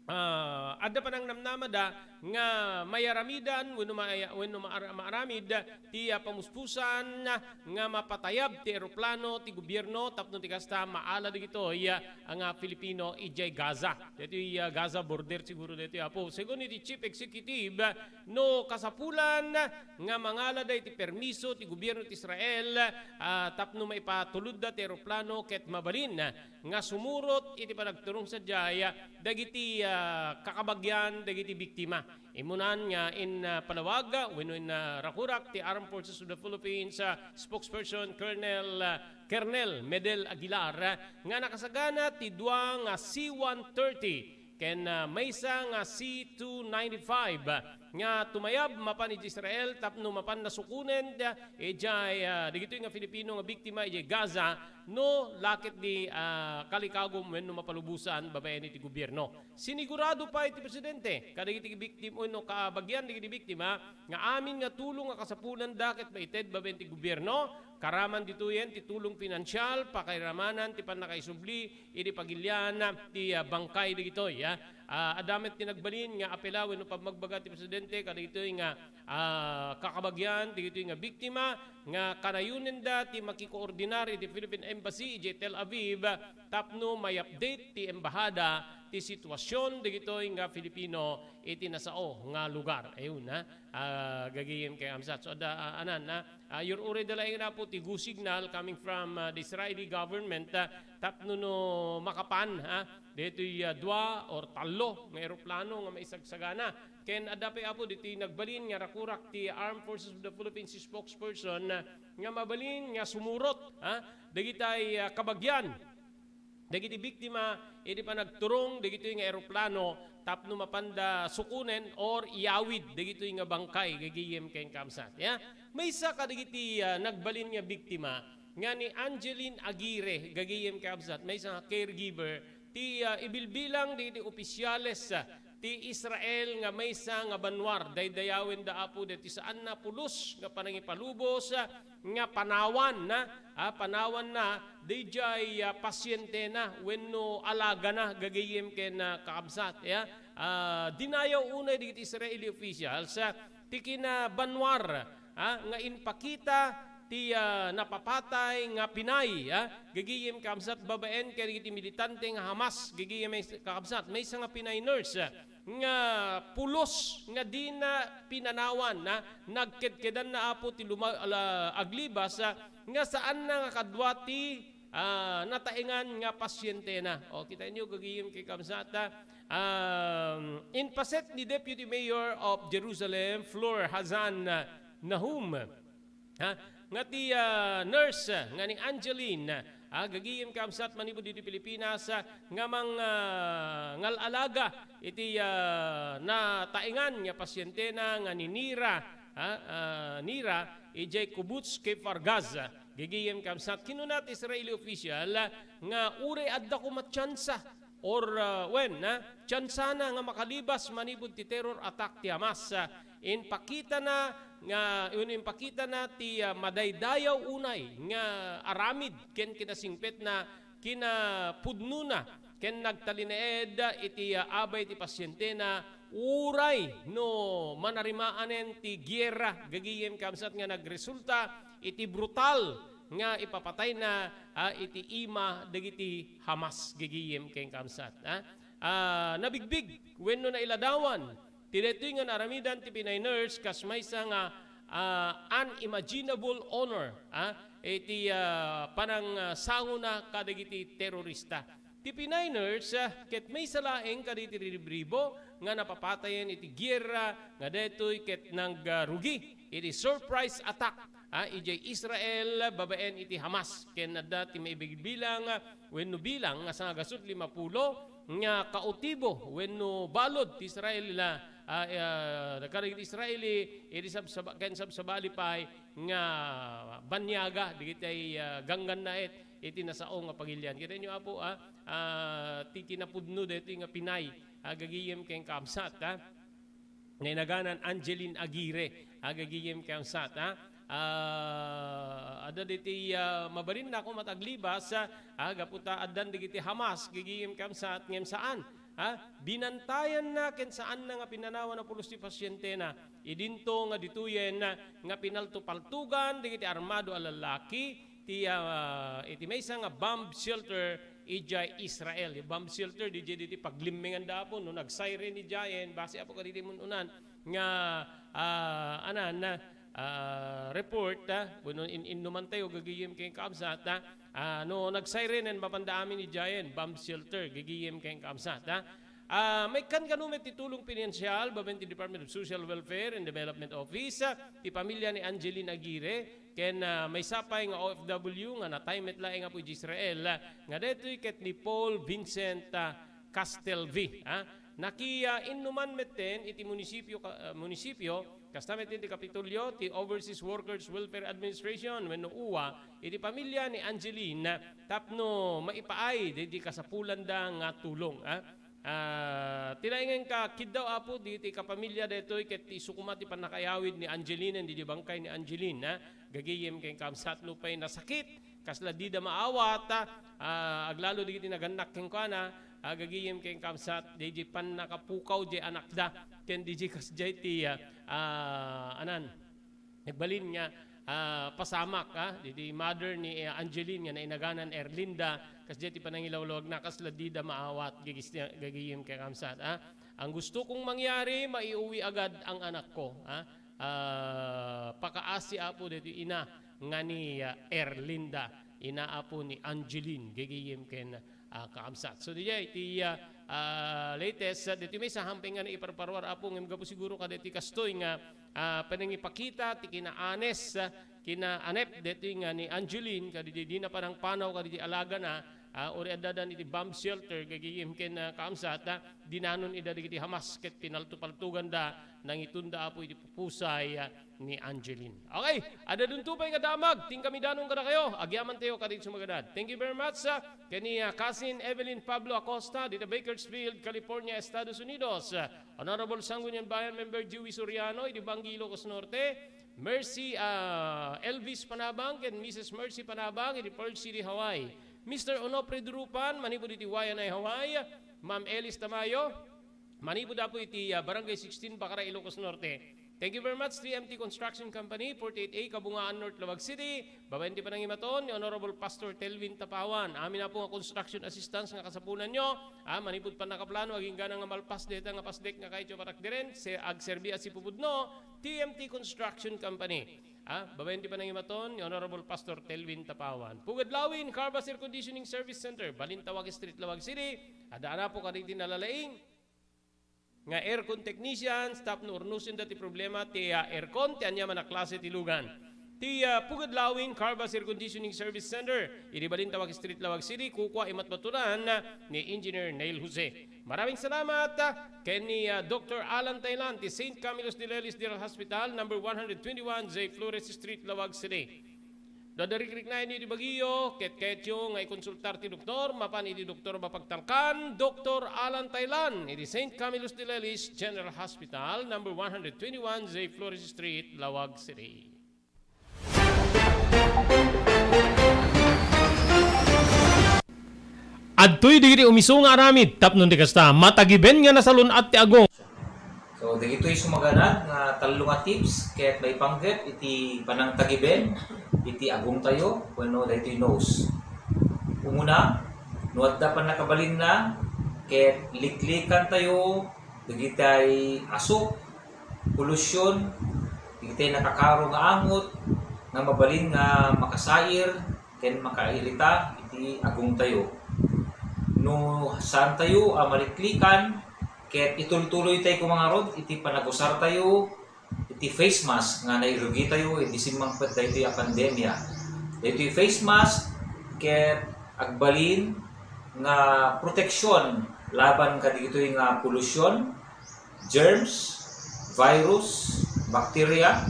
ah, adda panangnamnamada nga mayaramidan wenno maya-, wenno maara-, maaramid ti, ah, pamuspusan nga mapatayab ti eroplano ti gobierno tapno ti kasta maala dagitoy, ah, nga Filipino idiay Gaza. Daytoy, ah, Gaza border siguro daytoy, Apo. Segun iti Chief Executive, no kasapulan nga mangala daytoy permiso ti gobierno ti Israel, ah, tapno maipatulodda ti eroplano ket mabalin nga sumurot iti panagturong sadiay dagiti, ah, kakabagian dagiti biktima. Immunan nga in, ah, palawag wenno in, ah, rakurak ti Armed Forces of the Philippines, ah, spokesperson Colonel, ah, Colonel Medel Aguilar, ah, nga nakasagana ti dua nga C one thirty ken, ah, maysa nga C two ninety-five, ah, nga tumayab mapan iti Israel tapno mapan nasukonen, ah, idiay, ah, dagitoy nga Filipino nga biktima idiay Gaza no laket di, ah, kalikagum wenno mapalubosan babaen iti gobierno. Sinigurado pay ti presidente kadagiti biktim-, wenno kabagian dagiti biktima nga amin nga tulong nga kasapulanda ket maited babaen ti gobierno. Karaman ditoyen ti tulong pinansial, pakairamanan ti pannakaisubli idi pagilian ti, ah, bangkay dagitoy, ah. Ah, adda met ti nagbalin nga apela wenno pammagbaga ti presidente kadagitoy nga, ah, kakabagian dagitoy nga biktima nga kanayonenda ti makikoordinar iti Philippine Embassy idiay Tel Aviv tapno may update ti embahada ti sitwasion dagitoy nga Filipino iti nasao nga lugar. Ayun, ha? Ah, gagayem ken kamsat. So, adda, ah, anan, ha? Ah, iyur-uray da laeng, Apo, ti go signal coming from, ah, the Israeli government, ah, tapno no makapan, ha? Daytoy, ah, dua or tallo nga eroplano nga maisagsagana. Ken adda pay, Apo, ditoy nagbalin nga rakurak ti Armed Forces of the Philippines spokesperson, ah, nga mabalin nga sumurot, ha? Dagitay, ah, kabagian dagiti biktima idi panagturong dagitoy nga eroplano tapno mapanda sukonen or iyawid dagitoy nga bangkay, gagayem ken kamsat. Ya, maysa kadagiti, ah, nagbalin nga biktima nga ni Angeline Aguirre, gagayem ken kamsat, maysa nga caregiver ti, ah, ibilbilang dagiti opisyales, ah, ti Israel nga maysa nga banua, daydayawenda, Apo, dagiti saanna pulos nga panangipalubos, ah, nga panawanna, ah, panawanna daydiay, ah, pasientena wenno alagana, gagayem ken, ah, kakabsat, ya. Ah, dinayaw unay dagiti Israeli officials, ah, ti kinabanua, ah, nga impakita ti, ah, napapatay nga Pinay, ah, gagayem kakabsat, babaen kadagiti militante nga Hamas, gagayem kakabsat, maysa nga Pinay nurse, ah, nga pulos nga dina pinanawan, ah, nagkedkedanna, Apo, ti luma-, ala-, aglibas, ah, nga saanna nga kadua ti, ah, nataengan nga pasientena. O, kitaenyo, gagayem ken kamsat, ah, um, inpaset ni Deputy Mayor of Jerusalem, Flor Hazan, ah, Nahum, ha, nga ti, ah, nurse, ah, nga ni Angeline, ah, gagayem ken kamsat manipud ditoy Pilipinas, ah, nga mang, ah, ngal-alaga iti, ah, nataengan nga pasientena nga ni Nira, ah, ah, Nira, idiay Kibbutz Kfar Aza, ah, gagayem ken kamsat. Kinuna ti Israeli official, ah, nga uray adda koma tsansa or, ah, wen, ah, tsansana nga makalibas manipud ti terror attack ti Hamas, ah, impakitana nga, wen, impakitana ti, ah, madaydayaw unay nga aramid ken kinasingpetna, kinapudnona, ken nagtalinaed iti, ah, abay ti pasientena, uray no manarimaanen ti giyera, gagayem ken kamsat, nga nagresulta iti brutal nga ipapatayna, ah, iti ima dagiti Hamas, gagayem ken kamsat, ah. Ah, nabigbig wenno nailadawan ti daytoy nga naaramidan ti Pinay nurse kas maysa nga, ah, unimaginable honor, ah, iti, ah, panangsangona kadagiti terorista. Ti Pinay nurse, ah, ket maysa laeng kadagiti riribribo nga napapatayen iti giyera nga daytoy ket nagrugi iti surprise attack, ah, idiay Israel babaen iti Hamas. Ken adda ti maibibilang, ah, wenno bilang nga sangagasut limapulo nga kautibo wenno balud ti Israel, ah, ah, kadagiti Israeli iti sabsaba-, ken sabsabali pay nga baniaga dagiti, ah, ganggannaet iti nasao nga pagilian. Kitaenyo, Apo, ah, ah, ti kinapudno daytoy nga Pinay, ah, gagayem ken kamsat, ah. Nainaganan Angeline Aguirre, ah, gagayem ken kamsat, ah. Ah, adda ditoy, ah, mabalinna koma ti aglibas, ah, gapu ta addan dagiti Hamas, gagayem ken kamsat, ngem saan, ah, binantayanna ken saanna nga pinanawan a pulos ti pasientena. Idinto nga ditoyen nga pinaltopaltogan dagiti armado a lallaki ti, ah, iti maysa nga bomb shelter idiay Israel. Bomb shelter, di, di, di paglimmengan da Apo, no, nag-siren idiayen, base, Apo, kaditi mun-unan nga, ah, anan, ah, report, ah, wenno in-, innuman tayo, gagayem ken kamsat, ah, ah, no, nag-siren, mapanda amin idiayen, bomb shelter, gagayem ken kamsat, ah. Ah, maikkan kano met ti tulong pinansial babaen ti Department of Social Welfare and Development Office, ah, ti pamilya ni Angeline Aguirre, ken, ah, maysa pay nga O F W nga natay met laeng, Apo, idiay Israel, ah, nga daytoy ket ni Paul Vincent, ah, Castelvi, ha? Nakiinnuman metten iti munisipio, ka-, ah, munisipio, kasta metten ti Kapitolyo, ti Overseas Workers Welfare Administration, wenno uwa, iti pamilya ni Angeline tapno maipaay daydi kasapulanda nga tulong, ha? Ah, ti laengen ka, kiddaw, Apo, diti kapamilya daytoy ket ti isu koma ti pannakaayawid ni Angeline, didi bangkay ni Angeline, ha? Gagayem ken kaamsat, nupay nasakit, kasla dida maawat, ah, aglalo dagiti nagannak kenkuana, ah, gagayem ken kaamsat, daydi pannakapukaw diay anakda, ken daydi kasdiay ti, ah, ah, anan, nagbalin nga, ah, pasamak, ah, daydi mother ni, ah, Angeline nga nainaganan Erlinda, kasdiay ti panangilawlawagna, kasla dida maawat, gagis-, gagayem ken kaamsat, ah. Ang gusto kong mangyari, maiuwi agad ang anak ko, ah. Ah, pakaasi, Apo, daytoy ina nga ni, ah, Erlinda, ina, Apo, ni Angeline, gagayem ken, ah, kaamsat. So, diay ti, ah, ah, latest, ah, daytoy maysa, hampay nga naiparparuar, Apo, ngem gapu siguro kadaytoy kastoy nga, ah, panangipakita ti kinaanes, ah, kinaanep daytoy nga ni Angeline, kadaydi dina panangpanaw kadaydi alagana, ah, uray addadan iti bomb shelter, gagayem ken, ah, kaamsat, ah, dinanon ida dagiti Hamas ket pinaltopaltoganda, nangitunda, Apo, iti pupusay, ah, ni Angeline. Okay, adda dunto pay nga damag ti inkami danon kadakayo, agyamantayo kadaydi sumaganad. Thank you very much, ah, ken ni, ah, Cousin Evelyn Pablo Acosta, dita Bakersfield, California, Estados Unidos. Ah, Honorable Sangguniang Bayan Member Joey Soriano, idi Bangui, Ilocos Norte. Mercy, ah, Elvis Panabang, ken Missus Mercy Panabang, idi Pearl City, Hawaii. Mister Onofre Durupan, manipud iti Waianae, Hawaii. Ma'am Elis Tamayo, manipud, Apo, iti, ah, Barangay sixteen, Bacara, Ilocos Norte. Thank you very much, T M T Construction Company, forty-eight A, Kabungaan North, Laoag City. Babaen ti panangimaton ni Honorable Pastor Telvin Tapawan. Amin, Apo, nga construction assistance nga kasapunanyo, ah, manipud pannakaplano, agingga nga malpas dayta nga pasdek nga kayatyo patakderen, se-, agserbi a sipupudno, T M T Construction Company. Ah, babaen ti panangimaton ni Honorable Pastor Telvin Tapawan. Pugad Lawin, Carvas Air Conditioning Service Center, Balintawak Street, Laoag City. Adda, Apo, kadagiti nalalaing nga aircon technicians tapno urnosenda ti problema ti, ah, aircon ti aniaman a klase ti lugan. Ti, ah, Pugad Lawin Carvas Air Conditioning Service Center, idi Balintawak Street, Laoag City, kukua imatmatunan ni Engineer Neil Jose. Maraming salamat, ah, ken ni, ah, Doktor Alan Tailan ti Saint Camillus de Lelis General Hospital, number one hundred twenty-one J Flores Street, Laoag City. No adda rikriknaenyo iti bagiyo, ket kayatyo nga ikonsultar ti doktor, mapan iti doktor a mapagtalkan, Doktor Alan Tailan, iti Saint Camillus de Lelis General Hospital, number one hundred twenty-one J Flores Street, Laoag City. Adtoy dagiti umisu nga aramid, tapno di kasta, matagiben nga nasalun-at ti agong. So, dagitoy sumaganad nga tallo nga tips ket maipanggep iti panangtagiben iti agongtayo wenno daytoy nose. Umuna, no adda pannakabalinna ket liklikantayo dagitay asuk, polusyon, dagitay nakakaro nga angot nga mabalin nga makasair ken makairita iti agongtayo. No saantayo a maliklikan, ket itultuloytay koma ngarud iti panagusartayo iti face mask nga nairugitayo idi simmangpet daytoy a pandemia. Daytoy face mask ket agbalin nga proteksyon laban kadagitoy nga polusyon, germs, virus, bacteria,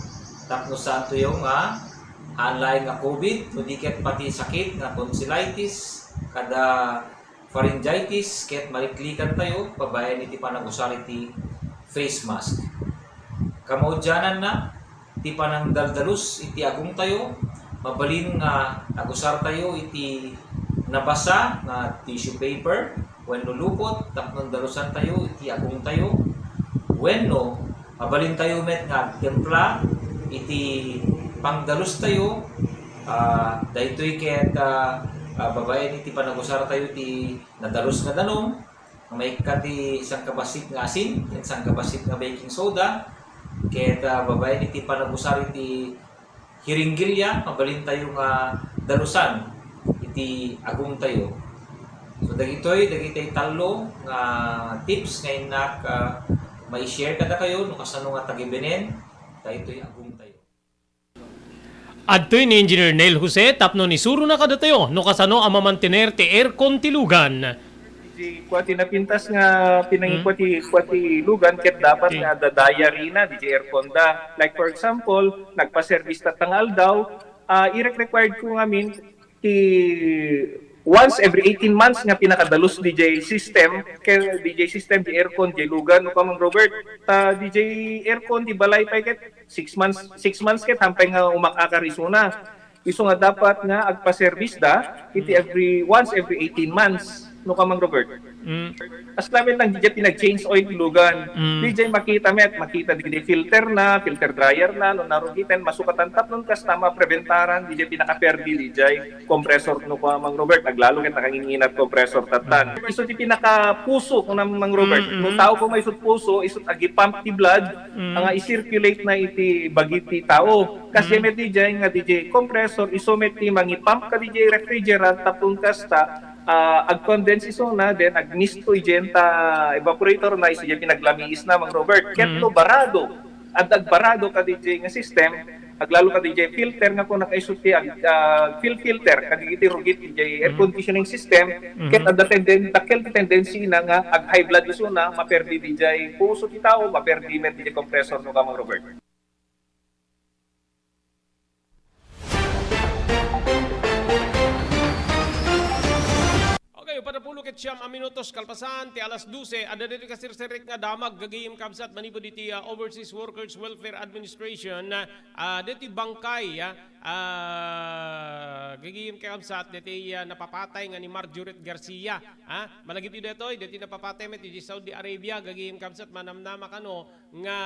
tapno saantoyo nga haan laeng nga COVID, no di ket pati sakit nga tonsillitis, kada pharyngitis, ket maliklikantayo babaen iti panagusar iti face mask. Kamaudiananna, ti panangdaldalus iti agongtayo, mabalin nga agusartayo iti nabasa nga tissue paper wenno lupot tapno dalusantayo iti agongtayo, wenno mabalintayo met nga agtimpla iti pangdalustayo, ah, daytoy ket, ah, ah, babaen iti panagusartayo ti nadalus nga danum, nga maikkat ti sangkabassit nga asin ken sangkabassit nga baking soda, ket, ah, babaen iti panagusar iti hiringgilya, mabalintayo nga dalusan iti agongtayo. So, dagitoy, dagitoy tallo nga tips nga innak, ah, mai-share kadakayo no kasano nga tagibenen daytoy agongtayo. Adtoy ni Engineer Neil Jose tapno isurona kadatayo no kasano a mamantener ti aircon ti lugan. Di kua ti napintas nga pinangikua ti, kua ti lugan ket dapat nga adda diary na, diay aircon da. Like for example, nagpa-service tatta nga aldaw, ah, irek-required ko ngamin ti once every eighteen months nga pinakadalus diay system, kay diay system, diay aircon, diay lugan, no, Kamang Robert. Ta diay aircon, diay balay pay ket six months, six months ket hampay nga umak-akar isuna. Isu nga dapat nga agpa-service da iti every, once every eighteen months, no, Kamang Robert. Mm. As lamin lang, diay pinag-change oil ti lugan. Mm. Diay makita met, makita diay filter na, filter dryer na, no narugiten, masukatan tapno kasta mapreventaran diay pinakaperdi diay compressor, no, Kamang Robert, aglalo ket nakanginginat compressor tattan. Isu ti pinakapuso, kunam, Mang Robert. Mm, mm. No tao ko may isut puso, isut agipump ti blood, nga i-circulate na iti bagi ti tao. Kas met diay nga diay compressor, isu met ti mangipump kadiay refrigerant tapno kasta, ah, ag-condense isuna, then agmisto idiay ta evaporator na, isu diay pinaglamiis na, Mang Robert. Ket no barado, adda agbarado kadiay nga system, aglalo kadiay filter nga kuna kaisu ti ag-, ah, fuel filter, kadagiti rugit diay air conditioning system, ket adda tenden-, dakkel ti tendency na nga ag-high blood isuna, maperdi diay puso ti tao, maperdi met diay compressor, no, Kamang Robert. Okay, upat a pulo ket siam a minutos kalpasan ti alas dose, adda ditoy kasirserik nga damag, gagayem kabsat, manipud iti, ah, Overseas Workers Welfare Administration, ah, ditoy bangkay, ah, ah, gagayem kabsat, ditoy, ah, napapatay nga ni Marjorie Garcia, ah, malagip yu ditoy, ditoy napapatay met iti Saudi Arabia, gagayem kabsat, manamnama kano, nga,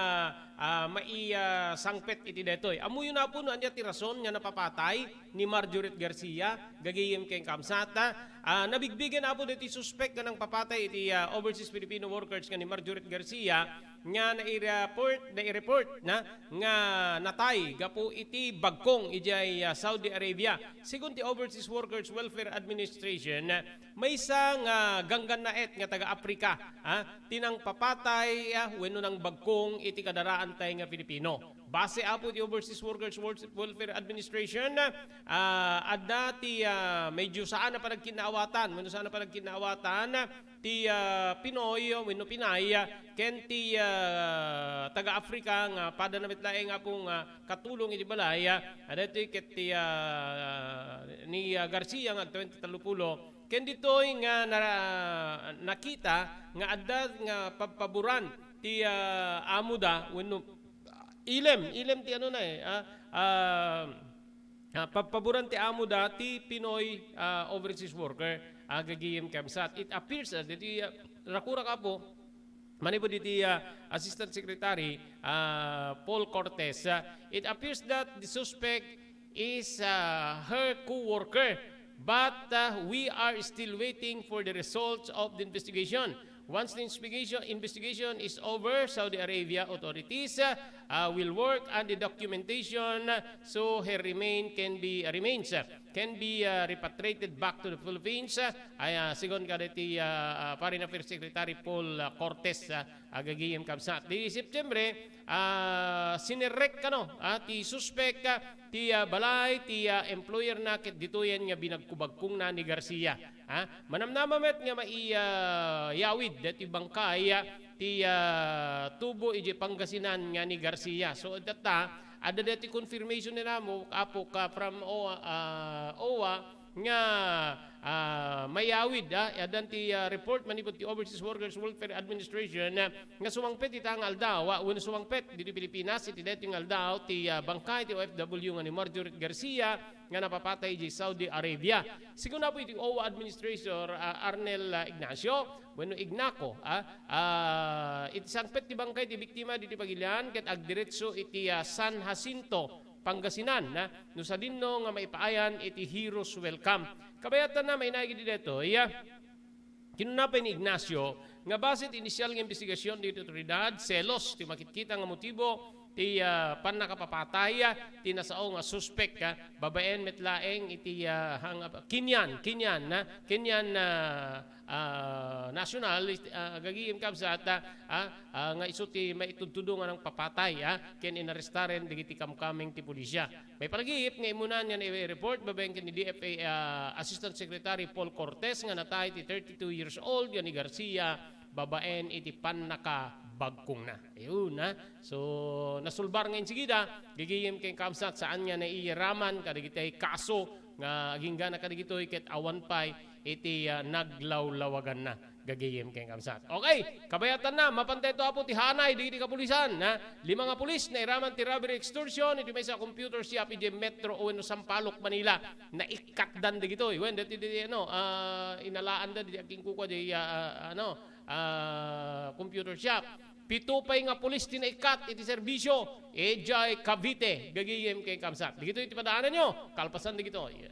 ah, mai-, ah, sangpet iti daytoy. Ammoyo, Apo, no ania ti rason nga napapatay ni Marjorie Garcia, gagayem ken kabsat? Ah, nabigbigen, Apo, daytoy suspek nga nangpapatay iti, ah, overseas Filipino workers nga ni Marjorie Garcia nga nai-report, nai-report na nga natay gapu iti bagkong idiay, ah, Saudi Arabia. Segun ti Overseas Workers Welfare Administration, maysa nga ganggannaet nga taga-Africa, ah, ti nangpapatay, ah, wenno nangbagkong iti kadaraantay nga Filipino. Base, Apo, iti Overseas Workers Wel-, Welfare Administration, ah, adda ti, ah, medyo saan a panagkinnaawatan, wenno saan a panagkinnaawatan ti, ah, Pinoy wenno Pinay, ah, ken ti, ah, taga-Africa nga padana met laeng, Apo, nga katulong iti balay, ah, adda ti ket ti, ah, ni, ah, Garcia nga agtawenta tallo pulo, ken ditoy nga na-, nakita nga adda nga pabpaboran ti, ah, amoda wenno ilem, ilem ti ano na, eh, ah, ah, ah, pabpaboran ti amoda ti Pinoy, ah, overseas worker, ah, gagayem kabsat. It appears, ah, ditoy, ah, rakurak, Apo, manipud iti, ah, Assistant Secretary, ah, Paul Cortez, ah, it appears that the suspect is, ah, her co-worker, but, ah, we are still waiting for the results of the investigation. Once the investigation, investigation is over, Saudi Arabia authorities, ah, ah, will work on the documentation, ah, so her remain can be, remains, ah, can be, ah, repatriated back to the Philippines. Ah, ay, ah, segun kadaytoy, ah, ah, Foreign Affairs Secretary Paul, ah, Cortez, ah, gagayem kabsat. Di September, ah, sinerrek kano, ah, ti suspek, ah, ti, ah, balay ti, ah, employer na ket ditoyen nga binagkubagkong na ni Garcia. Ah, manamnama met nga mai-, ah, yawid daytoy bangkay, ah, ti, ah, tubo idiay Pangasinan nga ni Garcia. So, tatta, adda daytoy confirmation ni namo, Apo, ka from O-, ah, OWWA, nga, ah, mayawid, ah, addan ti, ah, report manipud ti Overseas Workers Welfare Administration, ah, nga sumangpet ita nga aldaw, ah, wenno sumangpet ditoy Pilipinas iti daytoy nga aldaw ti, ah, bangkay ti O F W nga ni Marjorie Garcia nga napapatay idiay Saudi Arabia. Segun, Apo, iti OWWA Administrator, ah, Arnel, ah, Ignacio, wenno Ignaco, ah, ah, iti sangpet ti bangkay ti biktima ditoy pagilian ket agdiretso iti, ah, San Jacinto, Pangasinan, ah, no sadino nga maipaayan iti Heroes Welcome. Kabayatanna, mainaig iti daytoy, ah, kinuna pay ni Ignacio nga base iti inisial nga imbestigasion ditoy otoridad, selos ti makitkita nga motibo ti, ah, pannakapapatay, ah, ti nasao nga suspek, ah, babaen met laeng iti, ah, hang-, Kenyan, Kenyan, ah, Kenyan, ah, ah, national, ah, gagayem kabsat, ah, ah, ah, nga isu ti maitudtudo nga nangpapatay, ah, ken inarestaren dagiti kamkameng ti pulisya. Maipalagip nga immunan nga nai-report babaen ken ni D F A, ah, Assistant Secretary Paul Cortez nga natay ti thirty-two years old nga ni Garcia babaen iti pannakabagkongna. Ayun, ha? So, nasulbar nga insigida, gagayem ken kabsat, saan nga naiyaraman kadagiti kaso nga aginggana kadagitoy ket awan pay iti, ah, naglawlawaganna. Gagayem ken kabsat. Okay, kabayatanna, mapantay to, Apo, ti hanay dagiti kapulisan, ha? Lima nga pulis nairaman ti robbery extortion iti maysa a computer shop idiay Metro wenno Sampaloc, Manila. Naikkatdan dagitoy. Wen, dati, dati, ano, ah, inalaanda dagiti agkinkukua di, ah, ah, ano, ah, computer shop. Pito pay nga pulis ti naikkat iti serbisio idiay Cavite, gagayem ken kabsat. Dagitoy ti padaananyo, kalpasan dagitoy.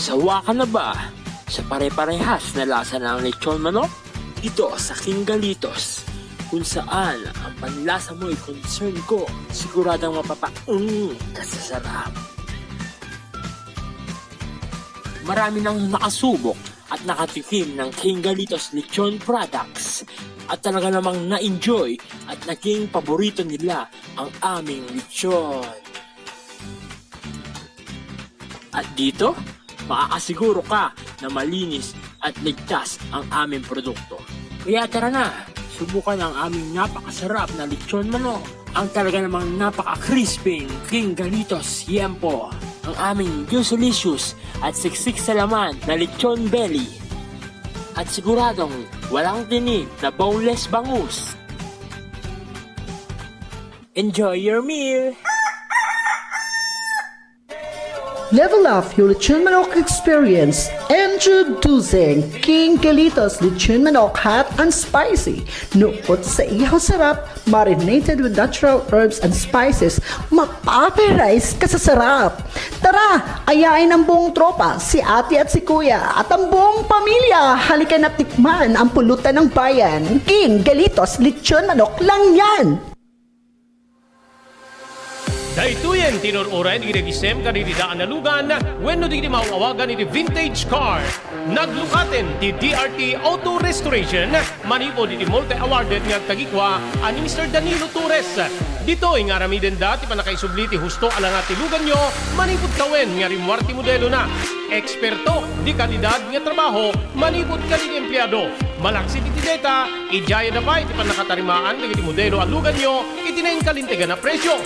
Sawa ka na ba sa pare-parehas na lasa ng lechon manok? Dito sa King Galitos, kung saan ang panlasa mo'y concern ko, siguradong mapapaung ka sa sarap. Marami nang nakasubok at nakatikim ng King Galitos Lechon Products at talaga namang na-enjoy at naging paborito nila ang aming lechon. At dito, makakasiguro ka na malinis at ligtas ang aming produkto. Kaya tara na, subukan ang aming napakasarap na lechon manok. Ang talaga namang napaka-crispy King Galitos Yempo. Ang aming juicylicious at siksik sa laman na lechon belly. At siguradong walang tinik na boneless bangus. Enjoy your meal! Level up your lechon manok experience. Introducing King Galitos Lechon Manok Hot and Spicy. Nukot sa ihaw sarap, marinated with natural herbs and spices, mapaparize ka sa sarap. Tara, ayain ang buong tropa, si ate at si kuya, at ang buong pamilya. Halika na tikman ang pulutan ng bayan. King Galitos Lechon Manok lang yan! Daytoyen ti inur-uray dagiti agisem kadagiti daan a lugan wenno dagiti maaw-awagan iti vintage car. Naglukaten ti D R T Auto Restoration manipud iti multi-awarded nga agtagikua a ni Mister Danilo Torres. Ditoy nga aramidenda ti pannakaisubli ti husto a langa ti luganyo manipud tawen nga rimmuar ti modelona. Eksperto di kalidad nga trabaho manipud kadagiti empleado. Malaksid iti deta, idiayada pay ti pannakatarimaan dagiti modelo a luganyo iti nainkalintegan a presio.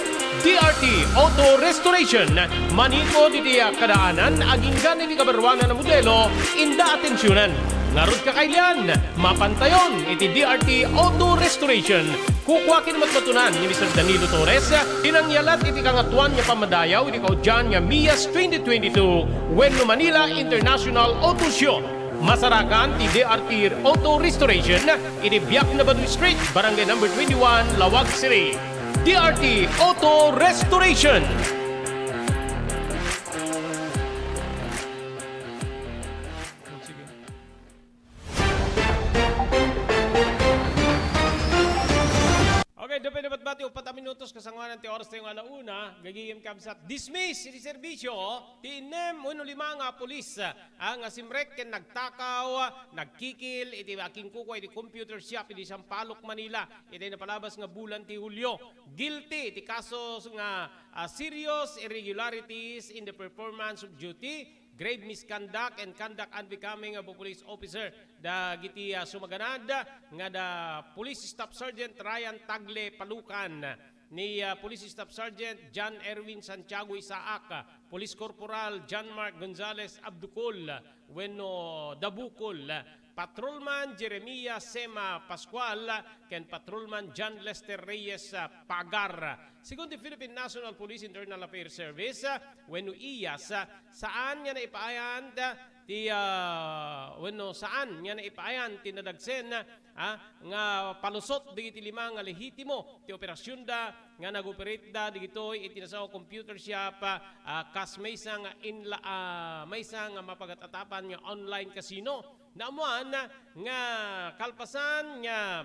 D R T Auto Restoration, manipud iti kadaanan aginggan iti kabaruanan a modelo, inda atensionan. Ngarud, kakailian, mapantayon iti D R T Auto Restoration. Kukua ken matmatunan ni Mister Danilo Torres ti nangyalat iti Kangatoan nga Pammadayaw iti kaudian nga MIAS twenty twenty-two wenno Manila International Auto Show. Masarakan ti D R T Auto Restoration iti Biak na Badu Street, Barangay Number twenty-one, Laoag City. D R T Auto Restoration. Okay, dapay na batbati, upat a minutos kasangoanan ti oras tayo nga ala una, gagayem kabsat, dismiss iti serbisyo ti innem wenno lima nga pulis, ah, nga simrek ken nagtakaw, nagkikil iti akinkukua iti computer shop iti Sampaloc, Manila, iti napalabas nga bulan ti Hulio. Guilty iti kaso nga, ah, serious irregularities in the performance of duty, grave misconduct, and conduct unbecoming of a police officer. Dagiti, ah, sumaganad nga da Police Staff Sergeant Ryan Tagle Palucan, ni, ah, Police Staff Sergeant John Erwin Santiago Isaac, ah, Police Corporal John Mark Gonzalez Abducol, ah, wenno Dabukol, ah, Patrolman Jeremiah Sema Pascual, ah, ken Patrolman John Lester Reyes, ah, Pagar. Segun ti Philippine National Police Internal Affairs Service, ah, wenno IAS, ah, saan nga naipaayanda ti, ah, wenno saan nga naipaayan ti nadagsen, ah, nga palusot dagiti lima nga lehitimo ti operasionda nga nag-operate da dagitoy iti nasao computer shop, ah, kas maysa nga inla-, ah, maysa nga mapagat-atapan nga online casino. Naammoan nga kalpasan nga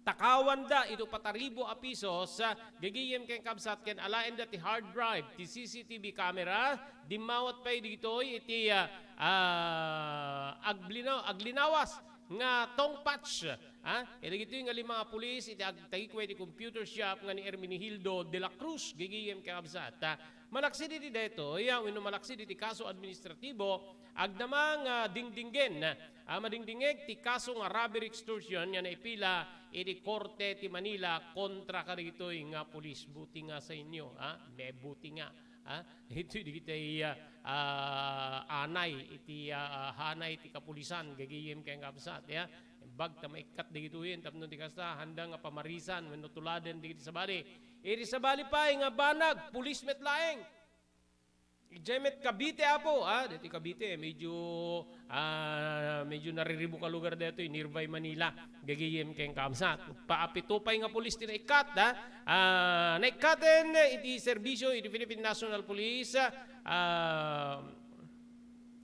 takawanda iti uppat a ribu a pisos, ah, gagayem ken kabsat, ken alaenda ti hard drive, ti C C T V camera, dimmawat pay ditoy iti, ah, ah, aglinaw-, aglinawas nga tong patch, ah, iti dagitoy nga lima nga pulis iti agtagikua iti computer shop nga ni Ermenegildo de la Cruz, gagayem ken kabsat, ah, malaksid iti daytoy, ah, wenno malaksid iti kaso administratibo, agdama nga dingdinggen, ah, madingdingeg ti kaso nga robbery extortion nga naipila iti Korte ti Manila kontra kadagitoy nga pulis. Buti nga sa inyo, ah, mabuti nga, ah, itoy dagiti, ah, ah, anay iti, ah, hanay ti kapulisan, gagayem ken kabsat, ya. Imbag ta maikkat dagitoyen tapno di kasta, haanda nga pamarisan wenno tuladen dagiti sabali. Iti sabali pay nga banag, pulis met laeng. Idiay met Cavite, Apo, ah, ditoy Cavite, medyo, ah, medyo nariribo ka lugar ditoy, nearby Manila. Gagayem ken kabsat. Paapito pay nga pulis ti naikkat, ah. Ah, naikkaten iti serbisio iti Philippine National Police, ah,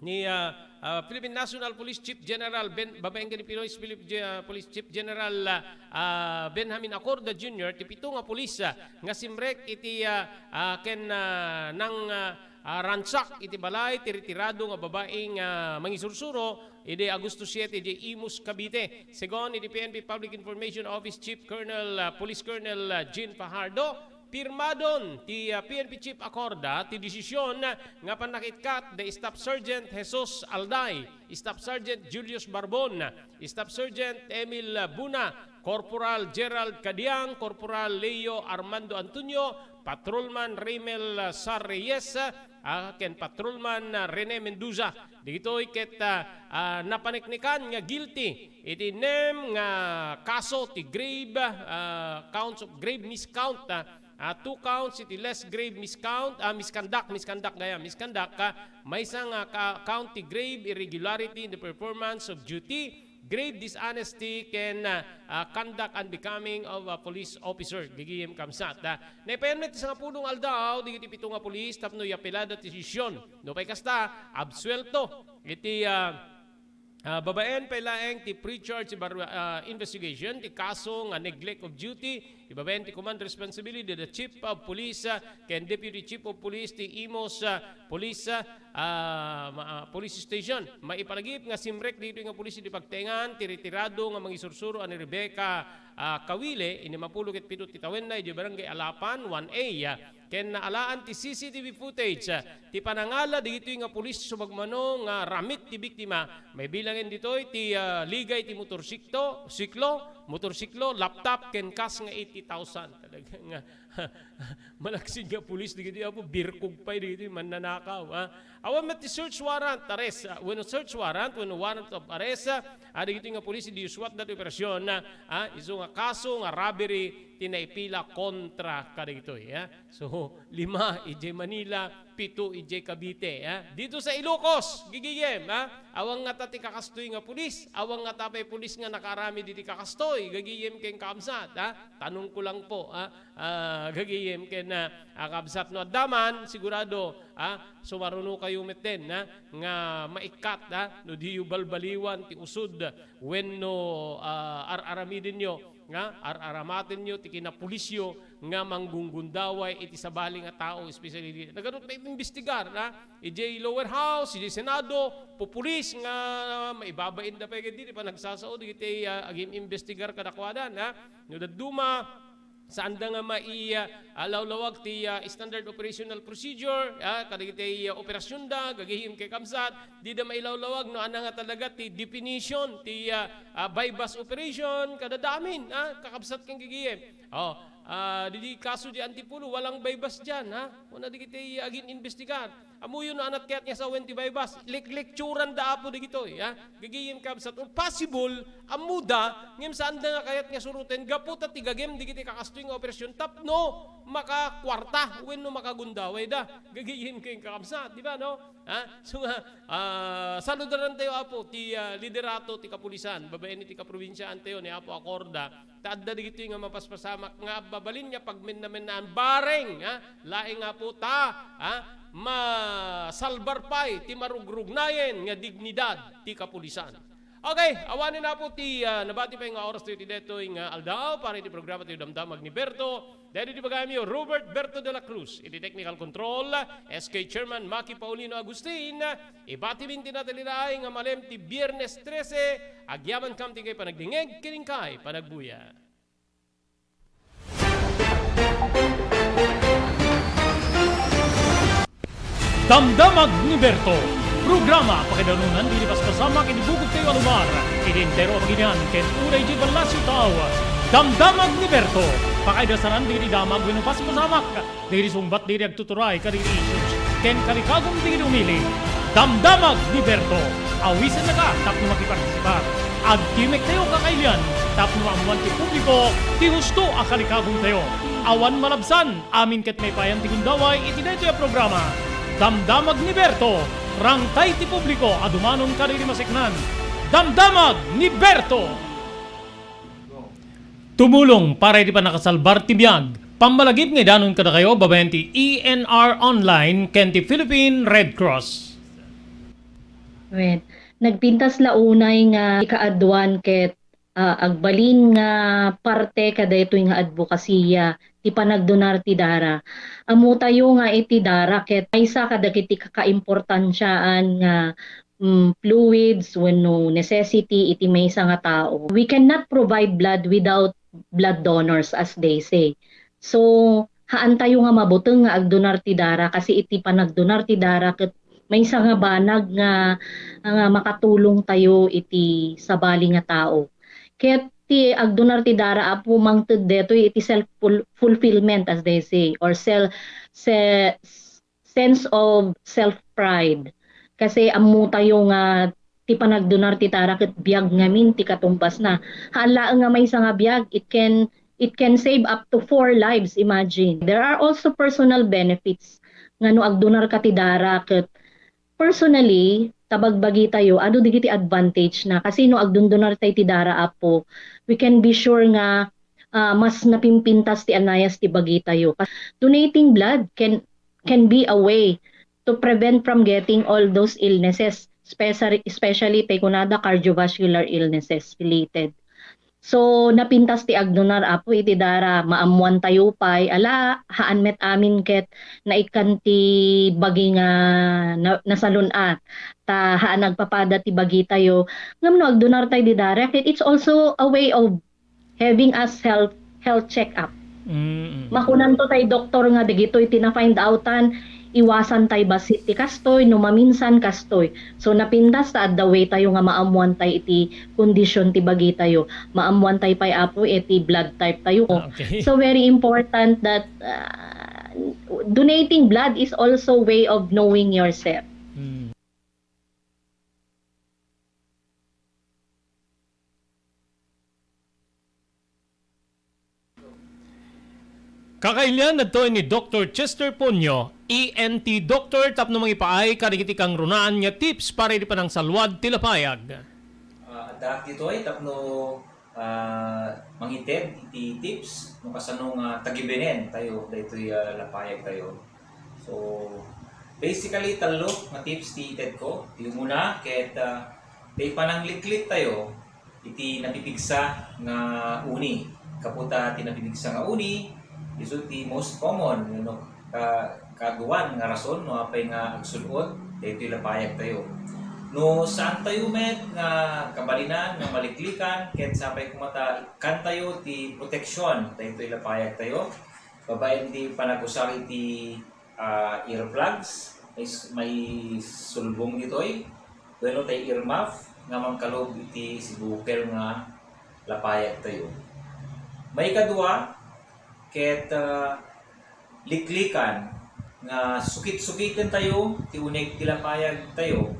ni, ah, ah, Philippine National Police Chief General Ben, babaen ken ni Police, Philip-, ah, Police Chief General, ah, ah, Benjamin Acorda Junior, ti pito nga pulis, ah, nga simrek iti, ah, ah, ken, ah, nang, ah, ah, ransak iti balay ti retirado nga babaeng, ah, mangisursuro idi Agosto siete, idiay Imus, Cavite. Segun iti P N P Public Information Office Chief Colonel, ah, Police Colonel, ah, Jean Fajardo, pirmadon ti, ah, P N P Chief Acorda ti desisyon nga pannakikkat da Staff Sergeant Jesus Alday, Staff Sergeant Julius Barbon, Staff Sergeant Emil Buna, Corporal Gerald Cadiang, Corporal Leo Armando Antonio, Patrolman Raymel Sar Reyes, ah, ken Patrolman, ah, Rene Mendoza. Dagitoy ket, ah, ah, napaneknekan nga guilty iti nem nga kaso ti grave, ah, counts of grave miscount, ah, ah, two counts iti less grave miscount, ah, misconduct, misconduct gayam, misconduct, ah, maysa nga ka-, count ti grave irregularity in the performance of duty, grave dishonesty ken, ah, ah, conduct unbecoming of a police officer. Gagayem kabsat, ah. Naipayan met ti sangapulo nga aldaw dagiti pito nga pulis tapno iapelada ti desisyon. Nupay kasta, absuelto iti, ah, ah, babaen pay laeng ti pre-charge evalu-, ah, investigation ti kaso nga neglect of duty, ibabaen ti command responsibility the Chief of Police, ah, ken Deputy Chief of Police ti Imus, ah, Police, ah, ah, ma-, ah, Police Station. Maipalagip nga simrek ditoy nga pulis iti pagtaengan ti retirado nga mangisursuro a ni Rebecca, ah, Kawile, innem a pulo ket pito ti tawenna, idiay Barangay Alapan, one A, ah, ken naalaan ti C C T V footage, ah, ti panangala ditoy nga pulis subagmano nga ramit ti biktima. Maibilangen ditoy ti, ah, ligay ti motorsikto-, siklo, motorsiklo, laptop, ken kas nga eighty thousand. Talaga nga malaksid nga pulis dagiti, Apo, birkog pay dagiti mannanakaw, ah. Awan met ti search warrant, arrest, ah, wenno search warrant, wenno warrant of arrest, ah, dagiti nga pulis idi isuat dati operasyon, ah, isu nga kaso nga robbery ti naipila kontra kadagitoy, ah. So, lima idiay Manila, pito idiay Cavite, ah. Dito sa Ilocos, gigigem, ah. Awan ngata ti kakastoy nga pulis, awan ngata pay pulis nga nakaaramid iti kakastoy, gagigem ken kabsat, ah. Tanong ko lang po, ah. Ah, gagayem ken, ah, ah, kabsat, no adda man, sigurado, ah, sumaruno kayo metten, ah, nga maikkat, ah, no diyo balbaliwan ti usud wenno, ah, ar-aramidenyo, nga ar-aramatenyo ti kinapulisyo nga manggunggundaway iti sabali nga tao, especially di-, nagadu ti maimbestigar, ah, idiay lower house, idiay Senado, pupulis nga maibabainda pay ket di panagsasao dagiti, ah, agim-imbestigar kadakuada, ah. No dadduma, saanda nga mai-, ah, lawlawag ti, ah, standard operational procedure, ah, kadagiti, ah, operasyonda, gagayem ken kabsat, dida mailawlawag no ania nga talaga ti definition ti, ah, ah, buy-bust operation, kadadamin, ah, kakabsat ken gagayem. Oh, Ah, didi kaso di Antipolo, walang baybas diyan, ha? Kuna dagiti agin-imbestigar. Ammoyo no anat kayat nga sawen ti baybas, lek-lekturan da Apo dagitoy, ha? Gagayem kabsat, o possible, ammoda, ngem saanda nga kayat nga suroten, gapu ta ti gagem dagiti kakastoy nga operasyon tapno makakuarta wenno makagundaway da. Gagayem kayem kakabsat, di ba, no? Ha? So nga, ah, saludaran tayo, Apo, ti, ah, liderato ti kapulisan, babaen iti kaprobinsiaan tayo ni Apo Acorda. Ta adda dagitoy nga mapaspasamak nga mabalin nga pagmennamennaan bareng, ha? Laeng nga puta, ha? Masalbar pay ti marugrugnayen nga dignidad ti kapulisan. Okay, awanen na po ti, ah, nabati pay nga oras tayo ti detoy nga aldaw para iti programa tayo Damdamag ni Berto. Dahil iti bagayam yo, Robert Berto de la Cruz, iti technical control, S K Chairman Maki Paulino Agustin, ibati min ti natalilaay nga malem ti Biyernes trese, agyaman kam ti kay panagdingeg, ken inkay panagbuya. Damdamag ni Berto, programa pakaidarunan dagiti paspasamak iti bukod tayo a lugar, iti entero a baginian, ken uray iti ballasiw tao. Damdamag ni Berto, pakaidasaran dagiti damag wenno paspasamak, dagiti sungbat dagiti agtuturay kadagiti issues, ken kalikagum dagiti umili. Damdamag ni Berto, awisennaka tapno makipartisipar. Agtimek tayo kakailian tapno maammuan ti publiko ti husto a kalikagum tayo. Awan malabsan, amin ket maipayan ti gundaway iti daytoy a programa. Damdamag ni Berto, rangtay ti publiko a dumanon kadagiti maseknan. Damdamag ni Berto! Tumulong para iti pannakasalbar ti biag. Pammalagip nga idanon kadakayo babaen ti E N R Online ken ti Philippine Red Cross. Wen, nagpintas la unay nga ikaaduan ket, ah, agbalin nga parte kadaytoy nga adbokasiya ti panagdonar ti dara. Ammotayo nga iti dara ket maysa kadagiti kakaimportansiaan nga, mm, fluids wenno necessity iti maysa nga tao. We cannot provide blood without blood donors, as they say. So, haantayo nga mabuteng nga agdonar ti dara, kasi iti panagdonar ti dara ket maysa nga banag nga, nga makatulong tayo iti sabali nga tao. Ket ti agdonar ti dara, Apo, mangted detoy iti self ful-, fulfillment, as they say, or sel-, se-, sense of self-pride. Kasi ammotayo nga ti panagdonar ti dara ket biag ngamin ti katumbasna. Haan laeng nga maysa nga biag, it can, it can save up to four lives, imagine. There are also personal benefits nga no agdonarka ti dara ket personally, ta bagbagitayo, adu dagiti advantage na. Kasi no agdondonartay ti dara, Apo, we can be sure nga, ah, mas napimpintas ti anayas ti bagitayo. Donating blood can can be a way to prevent from getting all those illnesses, especially, especially tay kunada cardiovascular illnesses related. So, napintas ti agdonar, Apo, iti dara, maammoantayo pay, ala, haan met amin ket naikkan ti bagi nga na-, nasalun-at, ta haan agpapada ti bagitayo. Ngem no agdonartay di dara, ket it's also a way of having a self health check-up. Mm, mm. Makunanto tay doktor nga dagitoy ti na-find outan, iwasan tay bassit ti kastoy, no maminsan kastoy. So, napintas ta adda way tayo nga maammuan tay iti kondisyon ti bagi tayo. Maammuan tay pay, Apo, iti blood type tayo. Ah, okay. So, very important that, ah, donating blood is also way of knowing yourself. Mm. Kakailian, adtoy ni Doktor Chester Ponyo, E N T doctor, tapno mangipaay kadagiti kangrunaan nga tips para iti panangsalwad ti lapayag. Ah, addaak ditoy tapno, ah, mangited iti tips no kasano nga tagibenen tayo daytoy, ah, lapayag tayo. So, basically, tallo nga tips ti ited ko. Ti umuna, ket, ah, ti panangliklik tayo iti napipigsa nga uni. Gapu ta ti napipigsa nga uni, isu ti most common, you know, ka-, kaaduan nga rason no apay nga agsud-ot daytoy lapayag tayo. No saan tayo met nga kabalinan nga maliklikan, ket sapay koma ta ikkan tayo ti proteksyon daytoy lapayag tayo, babaen ti panagusar iti ah, earplugs, may s-, may sulbong ditoy, wenno tay earmuff nga mangkalub iti sibukel nga lapayag tayo. Maikadua, ket, ah, liklikan nga sukit-sukiten tayo ti uneg ti lapayag tayo.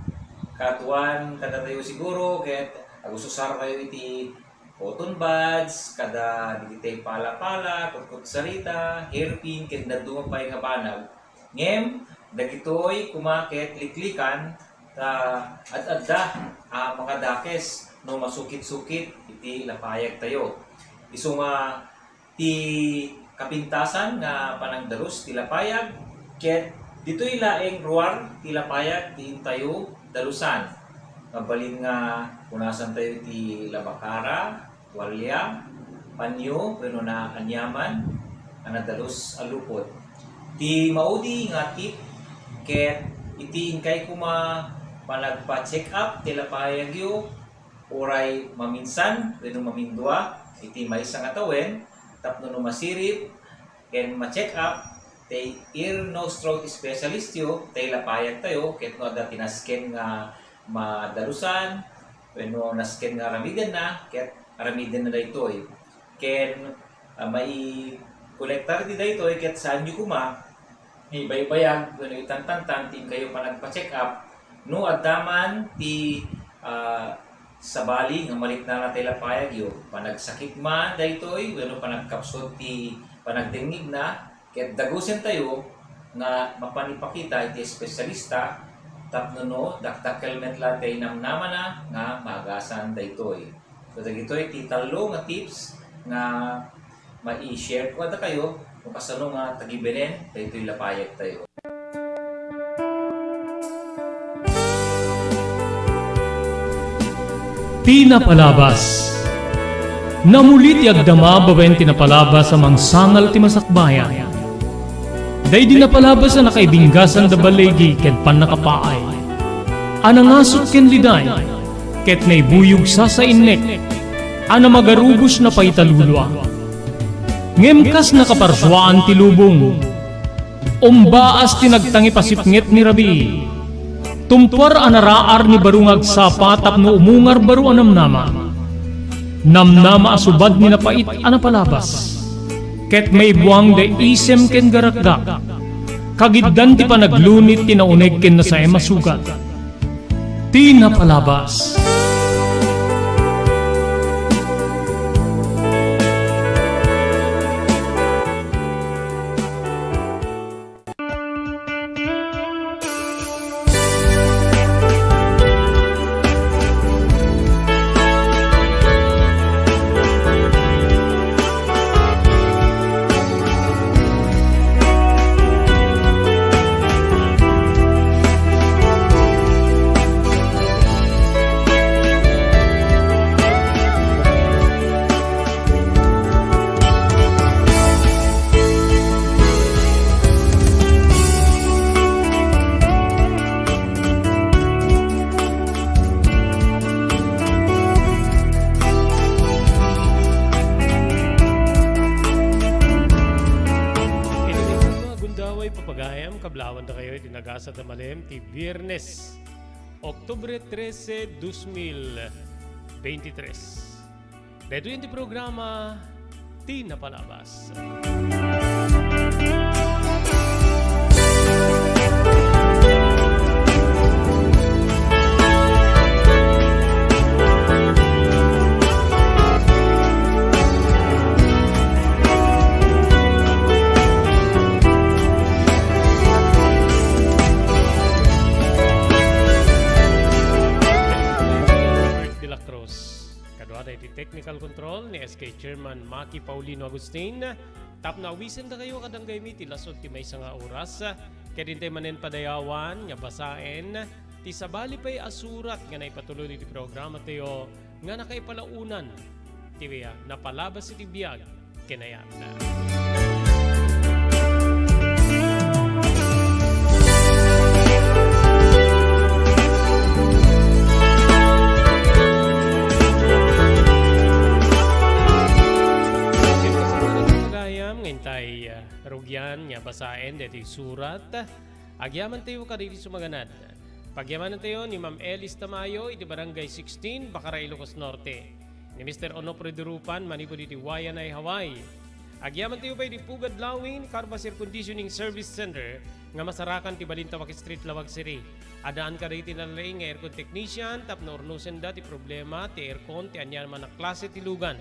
Kaduan kadatayo siguro ket agususar tayo iti cotton buds, kada dagiti pala-pala, kutkutsarita, hairpin, ken dadduma pay nga banag. Ngem, dagitoy koma ket liklikan ta ad-adda a makadakes no masukit-sukit iti lapayag tayo. Isu nga ti kapintasan nga panagdalus ti lapayag, ket ditoy laeng ruar ti lapayag ti intayo dalusan. Mabalin nga punasan tayo ti labakara, tualia, panyo, wenno naaniaman a nadalus a lupot. Ti maudi nga tip ket iti inkay koma panagpa-check up ti lapayagyo, uray maminsan wenno mamindua iti maysa nga tawen tapno no masirib ken ma-check up ti ear, nose, throat specialist yo, ti lapayag tayo, ket no adda ti nasken nga madalusan wenno nasken nga aramidenna, ket aramidenna daytoy. Ken, ah, maikolektar ti daytoy ket saanyo koma ibaybayag wenno itantantan ti inkayo panagpa-check up no adda man ti, ah, sabali nga maliknana ti lapayagyo. Panagsakit man daytoy wenno panagkapsut ti panagdengngegna, ket dagusentayo nga mapan ipakita iti espesyalista tapno no dakdakkel met la ti namnamana nga maagasan daytoy. So, dagitoy ti tallo nga tips nga mai-share ko kadakayo no kasano nga tagibenen daytoy lapayag tayo. Ti napalabas. Namuli ti agdama babaen ti napalabas a mangsangal ti masakbayan. Daydi napalabas a nakaibinggasan da baligi ken pannakapaay. A nangasut ken liday, ket naibuyog sasainnek, a namagarubos na paitalulua. Ngem kas nakaparsuaan ti lubong, umbaas ti nagtangipasipnget ni Rabi. Tumpuar a naraar ni baro nga agsapa tapno umungar baro a namnama. Namnama a subad ni napait a napalabas. Ket maibuang da isem ken garakgak. Kagiddan ti panaglunit ti nauneg ken nasaem a sugat. Ti napalabas. Iti gundaway papagayam, kablawandakayo iti nagasat a malem ti Biernes, Oktubre trese, dos mil veintitrés. Daytoy ti programa Ti Napalabas. Bert de la Cruz. Kaduada iti technical control ni S K Chairman Maki Paulino Agustin. Tapno awisendakayo kadagaymi ti lasud ti maysa nga oras, ket intay manen padayawan nga basaen ti sabali pay a surat nga naipatulod iti programa tayo nga nakaipalaonan ti napalabas iti biag ken ayat. Pagayam nga intay, ah, rugian nga basaen daytoy surat. Agyamantayo kadagiti sumaganad. Pagyamanantayo ni Ma'am Elis Tamayo iti Barangay sixteen, Bacara, Ilocos Norte. Ni Mister Onofre Durupan manipud iti Waianae, Hawaii. Agyamankatayo pay iti Pugad Lawin Carvas Air Conditioning Service Center nga masarakan ti balin ta Waque Street, Laoag City. Addaan kadagiti nalaing nga aircon technician tapno urnosenda ti problema ti aircon ti aniaman a klase ti lugan.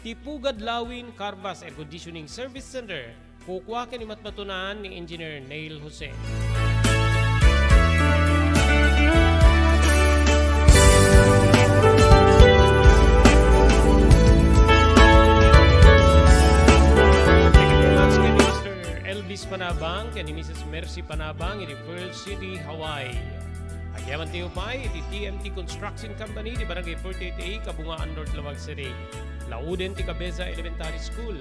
Ti Pugad Lawin Carvas Air Conditioning Service Center, kukua ken imatmatunan ni Engineer Neil Jose. Thank you very much kay Mister Elvis Panabang, kay ni Missus Mercy Panabang, iti Pearl City, Hawaii. Agyamankatayo pay iti T M T Construction Company, iti Barangay forty-eight A, Kabungaan North, Laoag City. Lauden ti Cabeza Elementary School.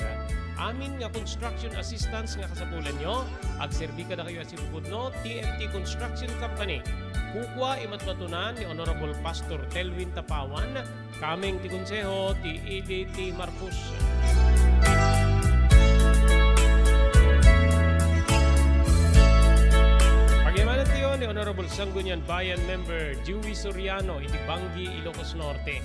Amin nga construction assistance nga kasapulanyo, agserbi kadakayo a sirikutno, T M T Construction Company. Kukua imatmatunan ni Honorable Pastor Telwin Tapawan, kameng ti Konseho ti E D T Marcos. Pagyamanantayo ni Honorable Sangguniang Bayan Member Joey Soriano iti Bangui, Ilocos Norte.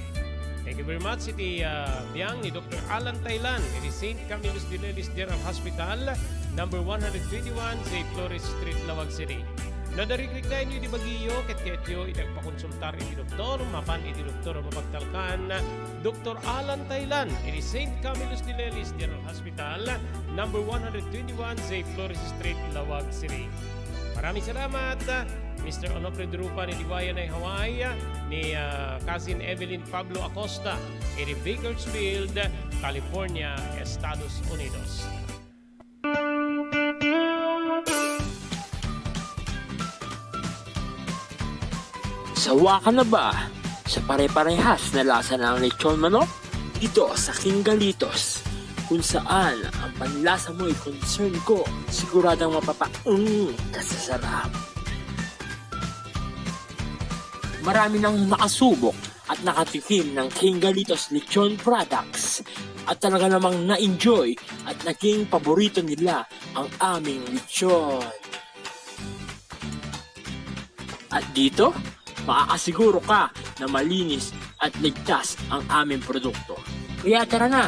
Thank you very much iti, ah, biang ni Doctor Alan Tailan iti Saint Camillus de Lelis General Hospital, number one hundred twenty-one J Flores Street, Laoag City. No adda rikriknaan iti bagiyo ket kayatyo iti agpakonsultar iti doktor, mapan iti doktor a mapagtalkan, Doctor Alan Tailan iti Saint Camillus de Lelis General Hospital, number one hundred twenty-one J Flores Street, Laoag City. Maraming salamat, ah, Mister Onofre Durupa ni Liwayanay, Hawaii, ni, ah, Cousin Evelyn Pablo Acosta, iti Bakersfield, California, Estados Unidos. Sawa ka na ba sa pare-parehas na lasa ng lechon manok? Dito sa King Galitos, kung saan ang panlasa mo'y concern ko, siguradong mapapaung ka sa sarap. Marami nang nakasubok at nakatikim ng King Galitos Lechon Products at talaga namang na-enjoy at naging paborito nila ang aming lechon. At dito, makakasiguro ka na malinis at ligtas ang aming produkto. Kaya tara na,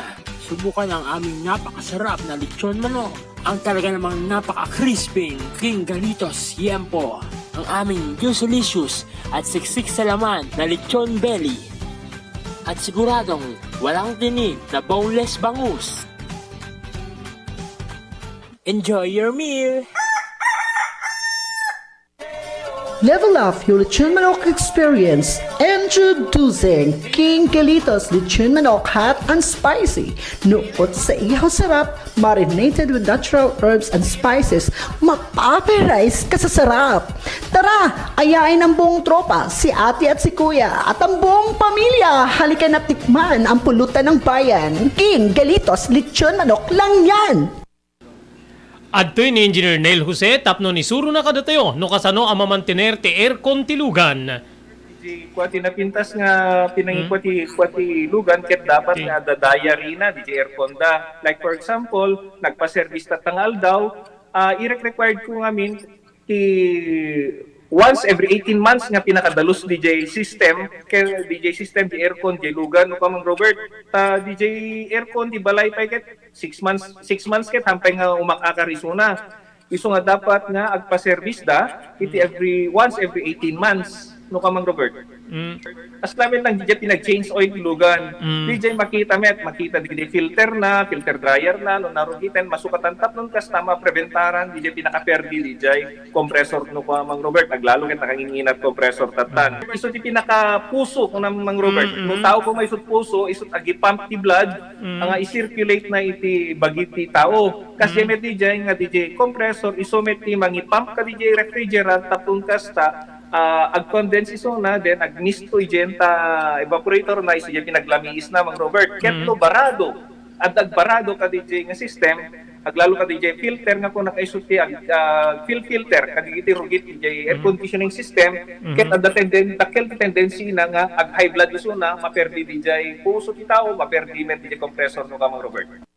subukan ang aming napakasarap na lechon manok, ang talaga namang napaka-crispy King Galitos Yempo, ang aming juicylicious at siksik sa laman na lechon belly, at siguradong walang tinik na boneless bangus. Enjoy your meal! Level up your lechon manok experience. Introducing King Galitos Lechon Manok Hot and Spicy. Nukot sa ihaw sarap, marinated with natural herbs and spices, mapaparay ka sa sarap. Tara, ayain ang buong tropa, si ate at si kuya, at ang buong pamilya. Halika na tikman ang pulutan ng bayan. King Galitos Lechon Manok lang yan! Adtoy ni Engineer Neil Jose tapno isurona kadatayo no kasano a mamantener ti aircon ti lugan. Di kua ti napintas nga pinangikua ti, kua ti lugan ket dapat nga adda diary na, di ti aircon da. Like for example, nagpa-service ta nga aldaw, ah, irek-required ko ngamin ti once every eighteen months nga pinakadalus D J system, kay D J system, di aircon, di lugan, no, Kamang Robert? Ta D J aircon, di balay pay ket six months, six months ket hampay nga umak-akar isuna. Isu nga dapat nga agpa-service da, iti every, once every eighteen months, no, Kamang Robert? Mm. As lamin lang, di jay pinag-change oil ti lugan. Mm. Di jay makita met, makita di, di filter na, filter dryer na, no, narugiten, masukatan tapnon kasta mapreventaran, di jay pinakaperdi, di jay compressor, no, Kamang Robert, aglalo ket nakanginginat compressor tatan. Mm. Isu ti pinakapuso, kuna Mang Robert. Mm, no, mm. Tao ko may isut puso, isut agipump ti blood, mm, nga i-circulate na iti bagi ti tao. Kas, mm, met di jay nga di jay compressor, isu met ti mangipump ka di jay refrigerant, tapno kasta, ah, ag-condense isuna, then agmist to idiay ta evaporator na, isu diay pinaglamiis na, Mang Robert. Ket, mm, no barado, adda agbarado ka di jay nga system, aglalo ka di jay filter nga kuna kaisu ti ag-, ah, fil-, filter, kadagiti rugit di jay air conditioning system, mm, ket adda tenden-, dakkel ti tendency na nga ag-high blood isuna, maperdi di jay puso ti tao, maperdi met di jay compressor, no, Kamang Robert.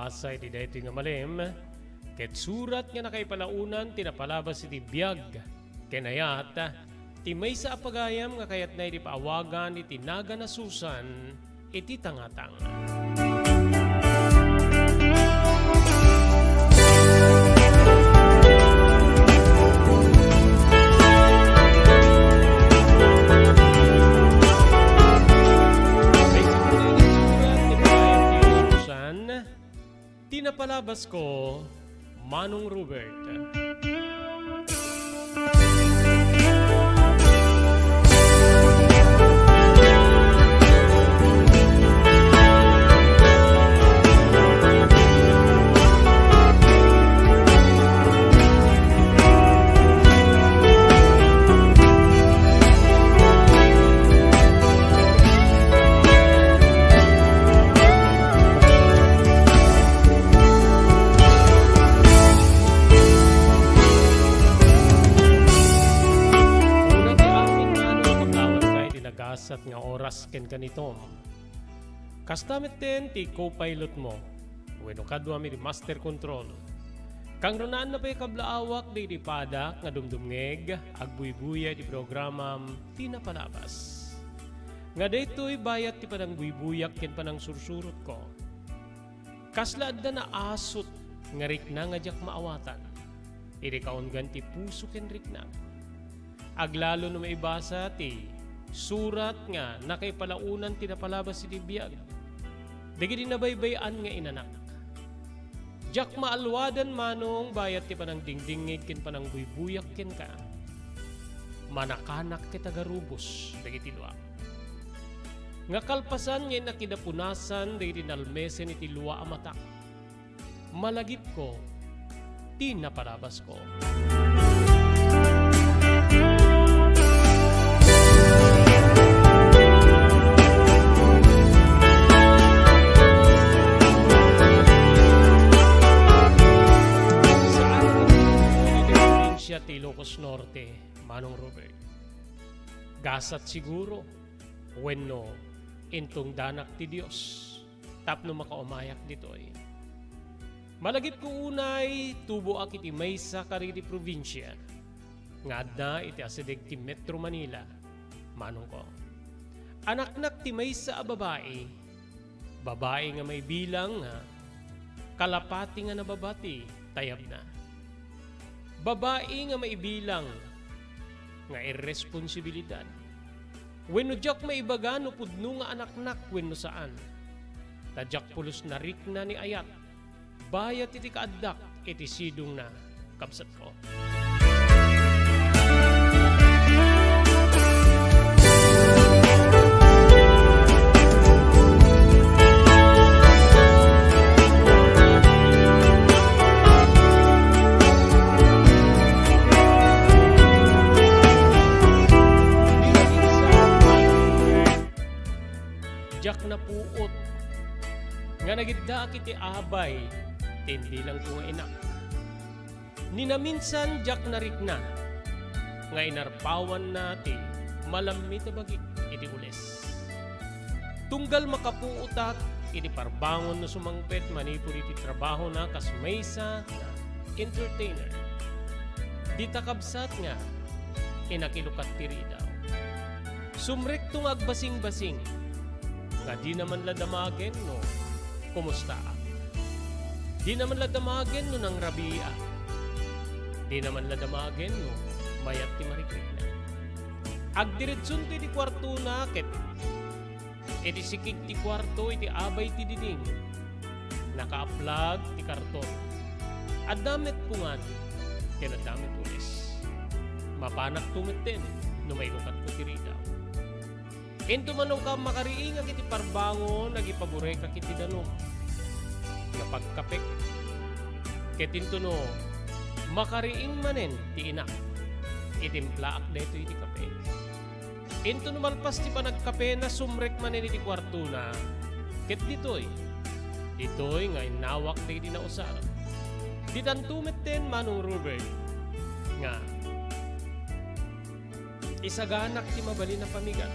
Sa idi daytoy nga malem, ket surat nga nakaipalaonan ti napalabas iti biag ken ayat ti maysa a pagayam nga kayatna idi paawagan iti nagan a Susan iti tangatang. Susan, ti napalabas ko, Manong Robert. Una ti amin nga ano, makawan ka iti nagasat nga oras ken kanitom. Kasta metten ti co-pilot mo, wenno kaduam iti master control. Kangrunaanna pay kablaawak daydi padak nga dumdumngeg, agbuybuya iti programam ti napalabas. Nga daytoy bayat ti panangbuybuyak ken panangsursurotko. Kasla adda naasut nga rikna nga diak maawatan, idi kaunggan ti puso ken riknak. Aglalo no maibasa ti surat nga nakaipalaonan ti napalabas iti biag dagiti nabaybay-an nga inanak. Diak maalwadan manong bayat ti panangdingdingngeg ken panangbuybuyak kenka. Manakanak ket agarubos dagiti lua. Nga kalpasan nga innak ida punasan dagiti nalmesen iti lua a matak. Malagipko ti napalabasko. Sa araw iti probinsya ti Ilocos Norte, Manong Robert. Gasat siguro wenno intungdanak ti Dios tapno makaumayak ditoy. Malagipko unay, tuboak iti maysa kadagiti probinsia nga adda iti asideg ti Metro Manila, manongko. Anaknak ti maysa a babai, babai nga maibilang nga kalapati nga nababa ti tayabna. Babai nga maibilang nga irresponsibilidad. Wenno diak maibaga no pudno nga anaknak wenno saan. Ta diak pulos narikna ni ayat, bayat iti kaaddak iti sidongna, kabsatko. Diak napuot nga nagiddaak iti abay ti imbilangko nga inak. Ni naminsan diak narikna nga inarpawanna ti malammit a bagik iti ules. Tunggal makapuotak iti parbangon no sumangpet manipud iti trabahona kas maysa nga entertainer. Dita kabsat nga inakilukat ti ridaw. Sumrekto nga agbasingbasing nga dina man la damagen no kumustaak. Dina man la damagen no nangrabiiak. Dina man la damagen no mayat ti marikrikna. Agdiretsonto iti kuartona ket iti sikig ti kuarto iti abay ti diding, nakaaplag ti karton. Adda met pungan ken adda met ules. Mapanakto metten no mailukatko ti ridaw. Inton mano ka makariingak iti parbangon, agipaburekak iti danum nga pagkapek. Ket inton no makariing manen ti inak, itimplaak daytoy iti kape. Inton no malpas ti panagkapena, sumrek manen iti kuartona. Ket ditoy, ditoy nga innawak dagiti nausar. Ditanto metten, Manong Robert, nga isaganak ti mabalin a pamigat.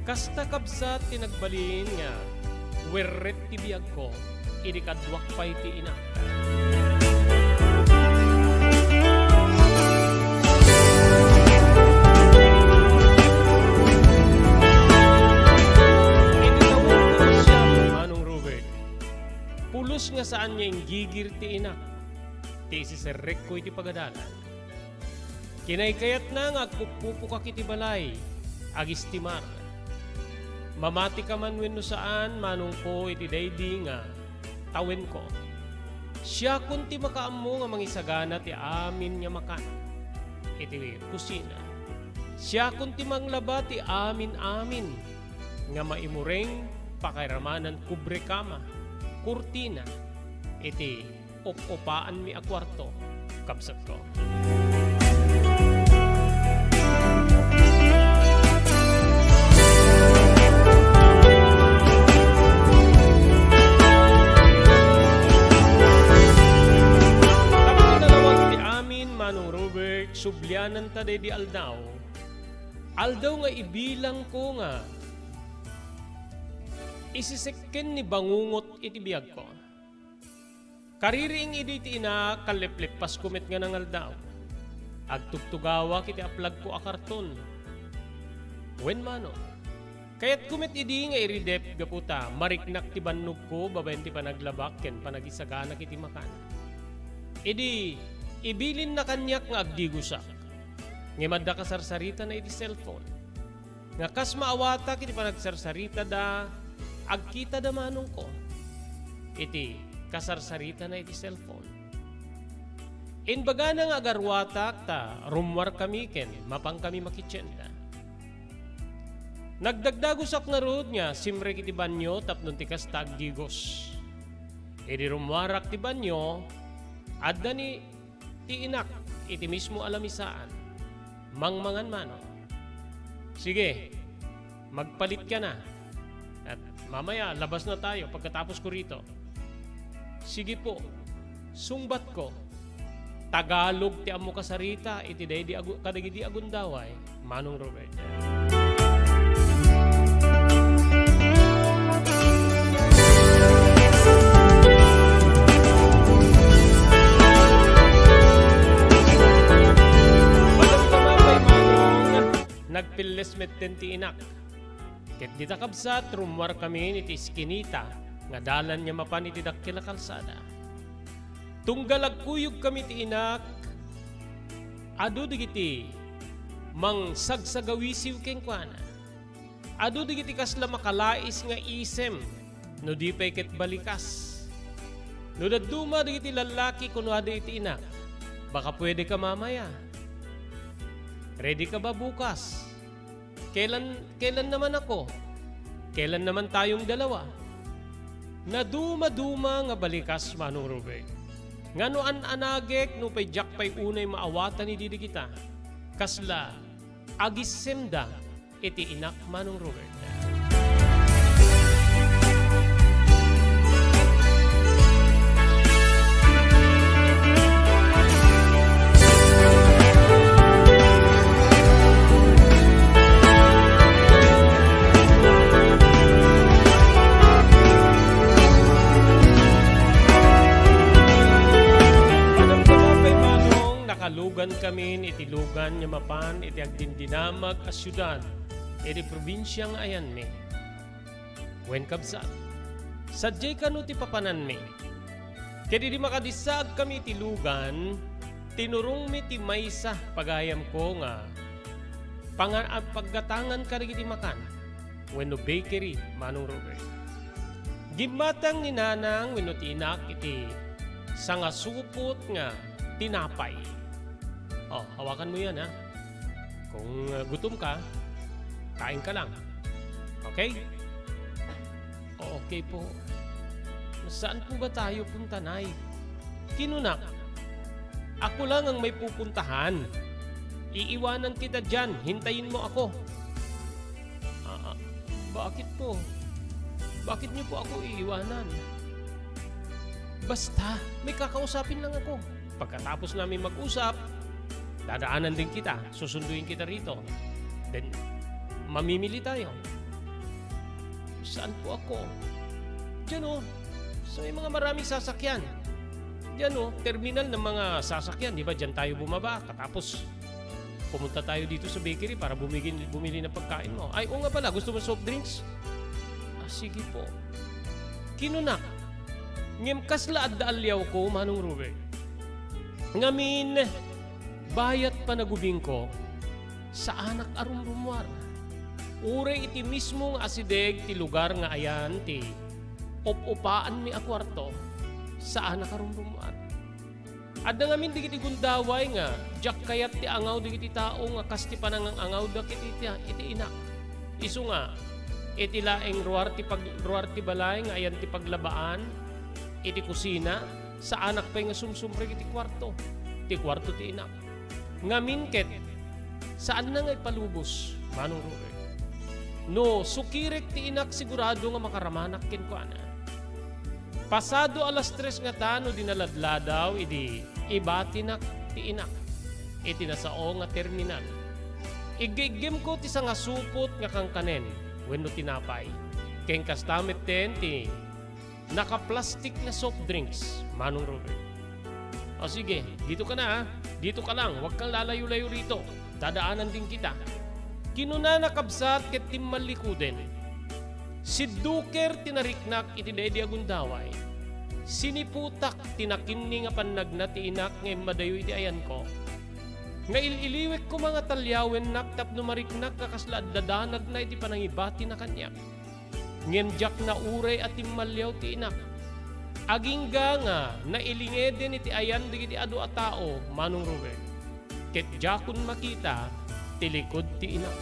Kasta, kabsat, ti nagbalin nga werret ti biagko, idi kaduak pay ti inak. Idi tawenko siam, Manong Robert, pulos nga saan nga inggigir ti inak ti isiserrekko iti pagadalan. Kinaykayatna nga agpuppupokak iti balay, agistimar. Mamatika man wenno saan, manongko, iti daydi nga tawenko. Siakon ti makaammo nga mangisagana ti amin nga makan iti kusina. Siakon ti manglaba ti amin-amin nga maimureng, pakairamanan kubrekama, kurtina, iti op-opaanmi a kuarto, kabsatko. Tapno nalawag ti amin, Manong Robert, subliananta daydi aldaw. Aldaw nga ibilangko nga isisekken ni bangungot iti biagko. Kaririing idi ti inak, kallepleppasko met nga nangaldaw. Agtugtugawak iti aplagko a karton. Wen mano, kayatko met idi nga iridep gapu ta mariknak ti bannogko babaen ti panaglabak ken panagisaganak iti makan. Idi ibilinna kaniak nga agdigosak, ngem adda kasarsaritana iti cellphone. Nga kas maawatak iti panagsarsaritada, agkitada manongko iti kasarsaritana iti cellphone. Imbagana nga agarwatak ta rummuarkami ken mapankami makitchenna. Nagdagdagosak ngarud nga simrek iti banio tapno ti kasta agdigos. Idi rummuarak ti banio, adda ni ti inak iti mismo a lamisaan, mangmangan mano. "Sige, magpalit ka na. At mamaya, labas na tayo pagkatapos ko rito." "Sige po," sungbatko. Tagalog ti ammo kasarita iti daydi agu-, kadagidi agundaway. Manong Robert. Nagpelles metten ti inak. Ket dita kabsat, rummuarkamin iti iskinita nga dalan nga mapan iti dakkel a kalsada. Tunggal agkuyogkami ti inak, adu dagiti mangsagsagawisiw kenkuana. Adu dagiti kasla makalais nga isem no di pay ket balikas. No dadduma dagiti lallaki, kunada iti inak, "Baka pwede ka mamaya? Ready ka ba bukas? Kailan, kailan naman ako? Kailan naman tayong dalawa?" Nadumaduma nga balikas, Manong Robert. Nga no an-anagek, nupay diak pay unay maawatan idi dagita, kasla agissemda iti inak, Manong Robert. Madamdama pay, Manong, nakalugankamin iti lugan nga mapan iti agdindinamag a siudad iti probinsia nga ayanmi. Wen, kabsat, sadiay kano ti papananmi. Ket idi makadissaagkami iti lugan, tinurongmi ti maysa pagayamko nga panga-, paggatangan kadagiti makan wenno bakery, Manong Robert. Gimmatang ni Nanang wenno ti inak iti sangasupot nga tinapay. Oh, hawakan mo yan, ha? Kung, uh, gutom ka, kain ka lang. Okay? "Okay po. Saan po ba tayo punta, Nay?" kinunak. "Ako lang ang may pupuntahan. Iiwanan kita diyan. Hintayin mo ako." "Ah, ah, bakit po? Bakit niyo po ako iiwanan?" "Basta, may kakausapin lang ako. Pagkatapos namin mag-usap, dadaanan din kita. Susunduin kita rito. Then, mamimili tayo." "Saan po ako?" "Diyan, oh, sa May mga maraming sasakyan. Diyan, oh, terminal ng mga sasakyan, di ba? Diyan tayo bumaba. Katapos, pumunta tayo dito sa bakery para bumigin-, bumili ng pagkain mo. Ay, oo nga pala, gusto mo soft drinks? Ah, sige po. Kinunak. Ngem kasla adda aliawko, Manong Robert. Ngamin, bayat panagubingko, saanak a rumrumuar. Uray iti mismo nga asideg ti lugar nga ayan ti up-upaanmi a kuarto, saanak a rumrumuar. Adda ngamin dagiti gundaway nga diak kayat ti angaw dagiti tao nga kas ti panangang-angawda ket iti, iti inak. Isu nga, iti laeng ruar ti pag-, ruar ti balay nga ayan ti paglabaan, iti kusina, saanak pay nga sumsumrek iti kuarto, ti kuarto ti inak. Ngamin ket, saanna nga ipalubos, Manong Robert. No sukirek ti inak, sigurado nga makaramanak kenkuana. Pasado alas tres ngata no di naladladaw idi ibatinak ti inak iti nasao nga terminal. Iggiggimko ti sangasupot nga kankanen wenno tinapay. Ken kasta metten ti nakaplastik nga soft drinks, Manong Robert. O sige, dito ka na, ah. Dito ka lang, huwag kang lalayo-layo rito. Dadaanan din kita. Kinunana kabsat ket timmallikuden. Sidduker ti nariknak iti daydi a gundaway. Siniputak ti nakinni nga pannagna ti inak nga immadayo iti ayanko. Nail-iliwek koma nga taliawennak tapno mariknak nga kasla adda danagna iti panangibatina kaniak. Ngem diak nauray a timmalliaw ti inak. Agingga nga nailingeden iti ayan dagiti adu a tao, Manong Robert. Ket diakon makita ti likud ti inak.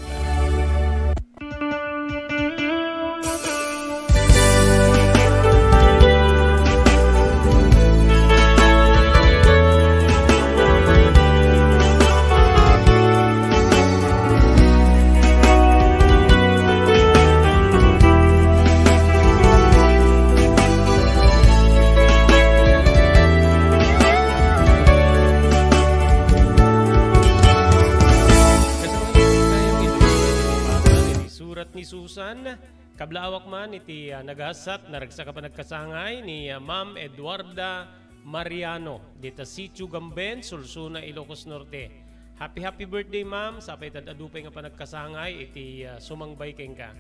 Surat ni Susan, kablaawak man iti, ah, nagasat, naragsak a panagkasangay ni, ah, Ma'am Eduarda Mariano, dita Sitio Gamben, Solsona, Ilocos Norte. Happy, happy birthday, ma'am. Sapay ta adu pay nga panagkasangay iti, ah, sumangbay kenka.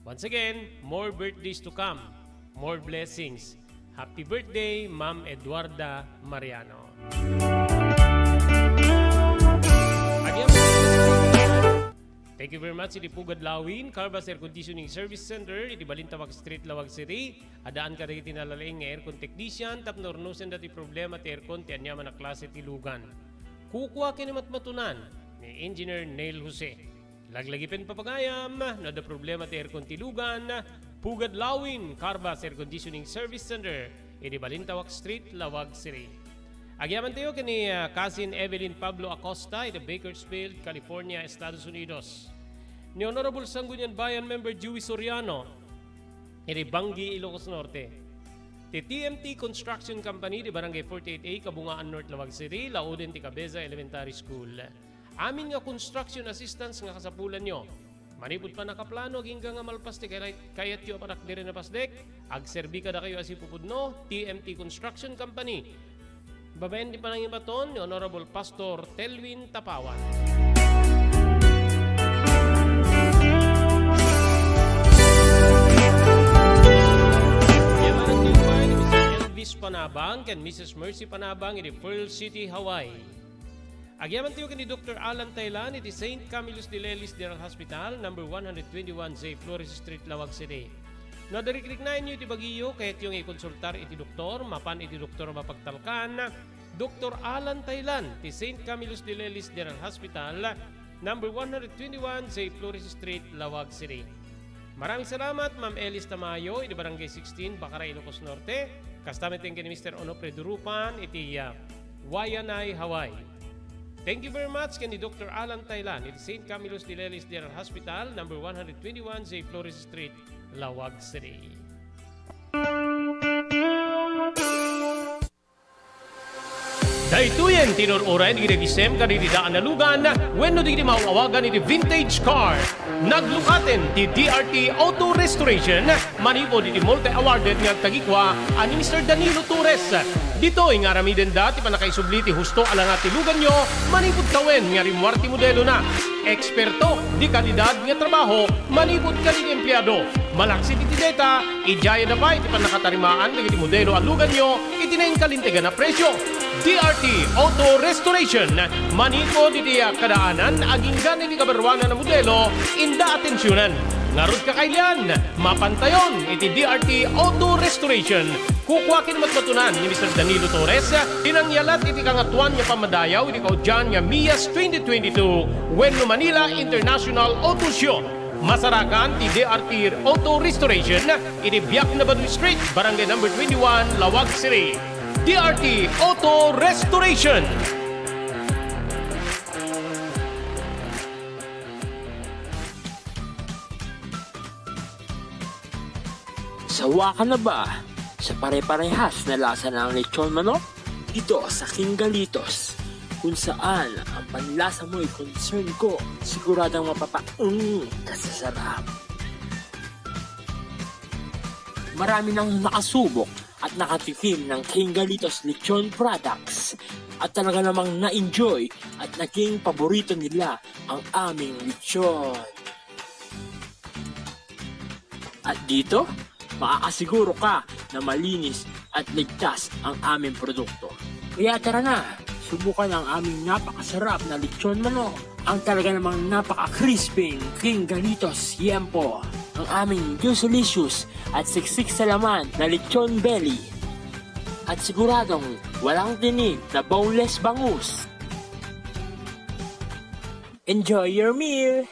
Once again, more birthdays to come. More blessings. Happy birthday, Ma'am Eduarda Mariano. Thank you very much iti Pugad Lawin, Carvas Air Conditioning Service Center, iti Balintawak Street, Laoag City. Addaan kadagiti nalalaing nga aircon technician tapno urnosenda ti problema ti aircon ti aniaman a klase ti lugan. Kukua ken ni matmatunan ni Engineer Neil Jose. Laglagipen papagayam no adda problema ti aircon ti lugan, Pugad Lawin, Carvas Air Conditioning Service Center, iti Balintawak Street, Laoag City. Agyamantayo ken ni, ah, Cousin Evelyn Pablo Acosta iti Bakersfield, California, Estados Unidos. Ni Honorable Sangguniang Bayan Member Joey Soriano iti Bangui, Ilocos Norte. Ti T M T Construction Company iti Barangay forty-eight A, Kabungaan North, Laoag City, lauden ti Cabeza Elementary School. Amin nga construction assistance nga kasapulanyo. Manipud pannakaplano, agingga nga malpas ti kayat-, kayatyo a panagdiri a pasdek, agserbi kadakayo a sipupudno, T M T Construction Company. Babaen ti panangibaton ni Honorable Pastor Telwin Tapawan. Yamanan ti upay ni Mister Elvis Panabang ken Missus Mercy Panabang iti Pearl City, Hawaii. Agyamantayo ken ni Doktor Alan Taylan iti Saint Camillus de Lellis General Hospital, number one hundred twenty-one J Flores Street, Laoag City. No adda rikriknaenyo iti bagiyo, kayatyo nga ikonsultar iti doktor, mapan iti doktor a mapagtalkan, Doktor Alan Taylan ti Saint Camillus de Lellis General Hospital, number one hundred twenty-one J Flores Street, Laoag City. Maraming salamat, Ma'am Elis Tamayo, iti Barangay sixteen, Bacara, Ilocos Norte. Kasta met ken ni Mister Onofre Durupan iti, ah, Waianae, Hawaii. Thank you very much ken ni Doktor Alan Taylan iti Saint Camillus de Lellis General Hospital, number one hundred twenty-one J Flores Street, Laoag City. Daytoyen ti inur-uray dagiti agisem kadagiti daan a lugan wenno dagiti maaw-awagan iti vintage car. Naglukaten ti D R T Auto Restoration manipud iti multi-awarded nga agtagikua a ni Mister Danilo Torres. Ditoy nga aramidenda ti pannakaisubli ti husto a langa ti luganyo manipud tawen nga rimmuar ti modelona. Eksperto, de kalidad nga trabaho manipud kadagiti empleado. Malaksid iti deta, idiayada pay ti pannakatarimaan dagiti modelo a luganyo iti nainkalintegan a presio. D R T Auto Restoration, manipud iti kadaanan aginggan iti kabaruanan a modelo, inda atensionan. Ngarud, kakailian, mapantayon iti D R T Auto Restoration. Kukua ken matmatunan ni Mister Danilo Torres ti nangyalat iti Kangatoan nga Pammadayaw iti kaudian nga MIAS twenty twenty-two wenno Manila International Auto Show. Masarakan ti D R T Auto Restoration iti Biak na Baduy Street, Barangay Number twenty-one, Laoag City. D R T Auto Restoration. Sawa ka na ba sa pare-parehas na lasa ng lechon manok? Dito sa King Galitos, kung saan ang panlasa mo'y concern ko, siguradong mapapaung ka sa sarap. Marami nang nakasubok at nakatikim ng King Galitos Lechon Products at talaga namang na-enjoy at naging paborito nila ang aming lechon. At dito, makakasiguro ka na malinis at ligtas ang aming produkto. Kaya tara na, subukan ang aming napakasarap na lechon manok, ang talaga namang napaka-crispy King Galitos Yempo, ang aming juicylicious at siksik sa laman na lechon belly, at siguradong walang tinik na boneless bangus. Enjoy your meal!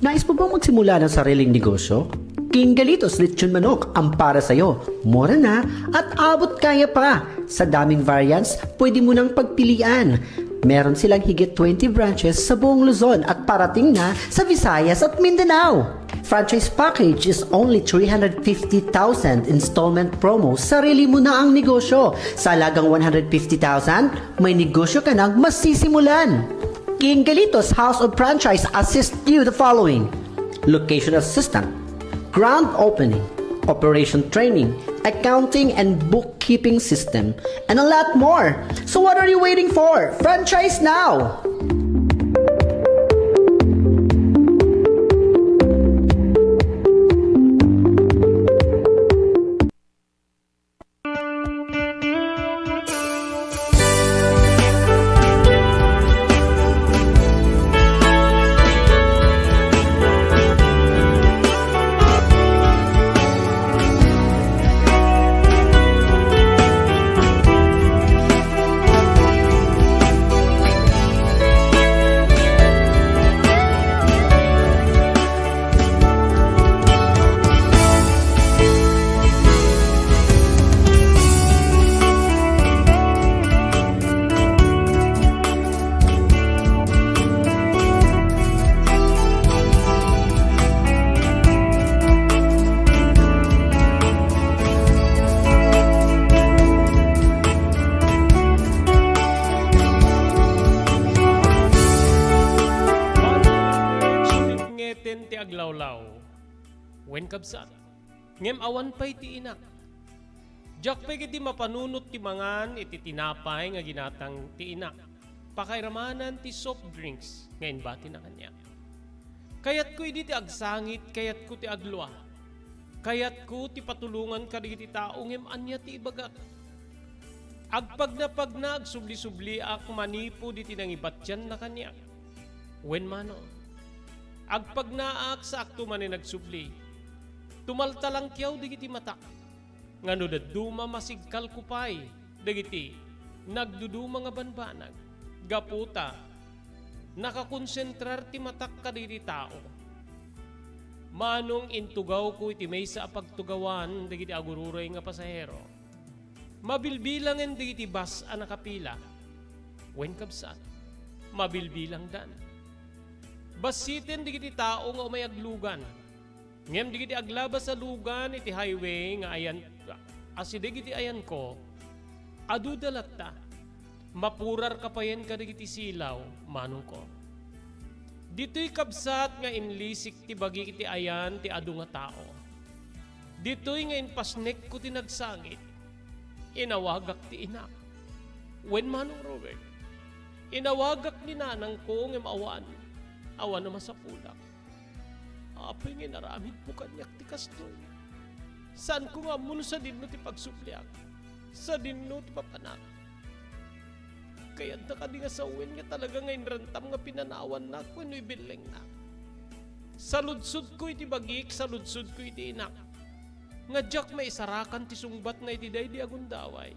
Nais mo bang magsimula ng sariling negosyo? King Galitos Lechon Manok ang para sa'yo. Mura na at abot kaya pa. Sa daming variants, pwede mo nang pagpilian. Meron silang higit twenty branches sa buong Luzon at parating na sa Visayas at Mindanao. Franchise package is only three hundred fifty thousand, installment promo, sarili mo na ang negosyo. Sa halagang one hundred fifty thousand, may negosyo ka nang masisimulan. King Galitos House of Franchise assist you the following: location assistant, grand opening, operation training, accounting and bookkeeping system, and a lot more. So what are you waiting for? Franchise now! Ngeten ti aglawlaw. Wen, kabsat, ngem awan pay ti ina. Diak pay ketdi mapanunot ti mangan iti tinapay nga ginatang ti ina. Pakairamanan ti soft drinks nga imbatina kaniak. Kayatko idi ti agsangit, kayatko ti aglua. Kayatko ti patulongan kadagiti tao ngem ania ti ibagak? Agpagnapagna, agsubli-subliak manipud iti nangibatianna kaniak. Wen mano, agpagnaak, saakto manen agsubli. Tumaltalangkiaw dagiti matak. Nga no dadduma, masigkalko pay dagiti nagduduma nga banbanag. Gapu ta nakakonsentrar ti matak kadagiti tao. Manong intugawko iti maysa a pagtugawan dagiti agururay nga pasahero. Mabilbilangen dagiti bus a nakapila. Wen, kabsat, mabilbilangdan. Bassiten dagiti tao nga umay aglugan. Ngem dagiti aglabas a lugan iti highway nga ayan, asideg iti ayanko, Adu da latta. Mapurarka payen kadagiti silaw, manongko. Ditoy kabsat nga inlisik ti bagi iti ayan ti adu nga tao. Ditoy nga impasnekko ti nagsangit. Inawagak ti inak. Wen, Manong Robert, inawagak ni nanangko ngem awan, awan a masapulak. Apay nga inaramidmo kaniak ti kastoy? Saanko nga ammo no sadinno ti pagsubliak, sadinno ti papanak. Kayatna kadi nga sawen nga talaga nga inrantam nga pinanawannak wenno ibellengnak? Saludsodko iti bagik, saludsodko iti inak, nga diak maisarakan ti sungbatna iti daydi a gundaway.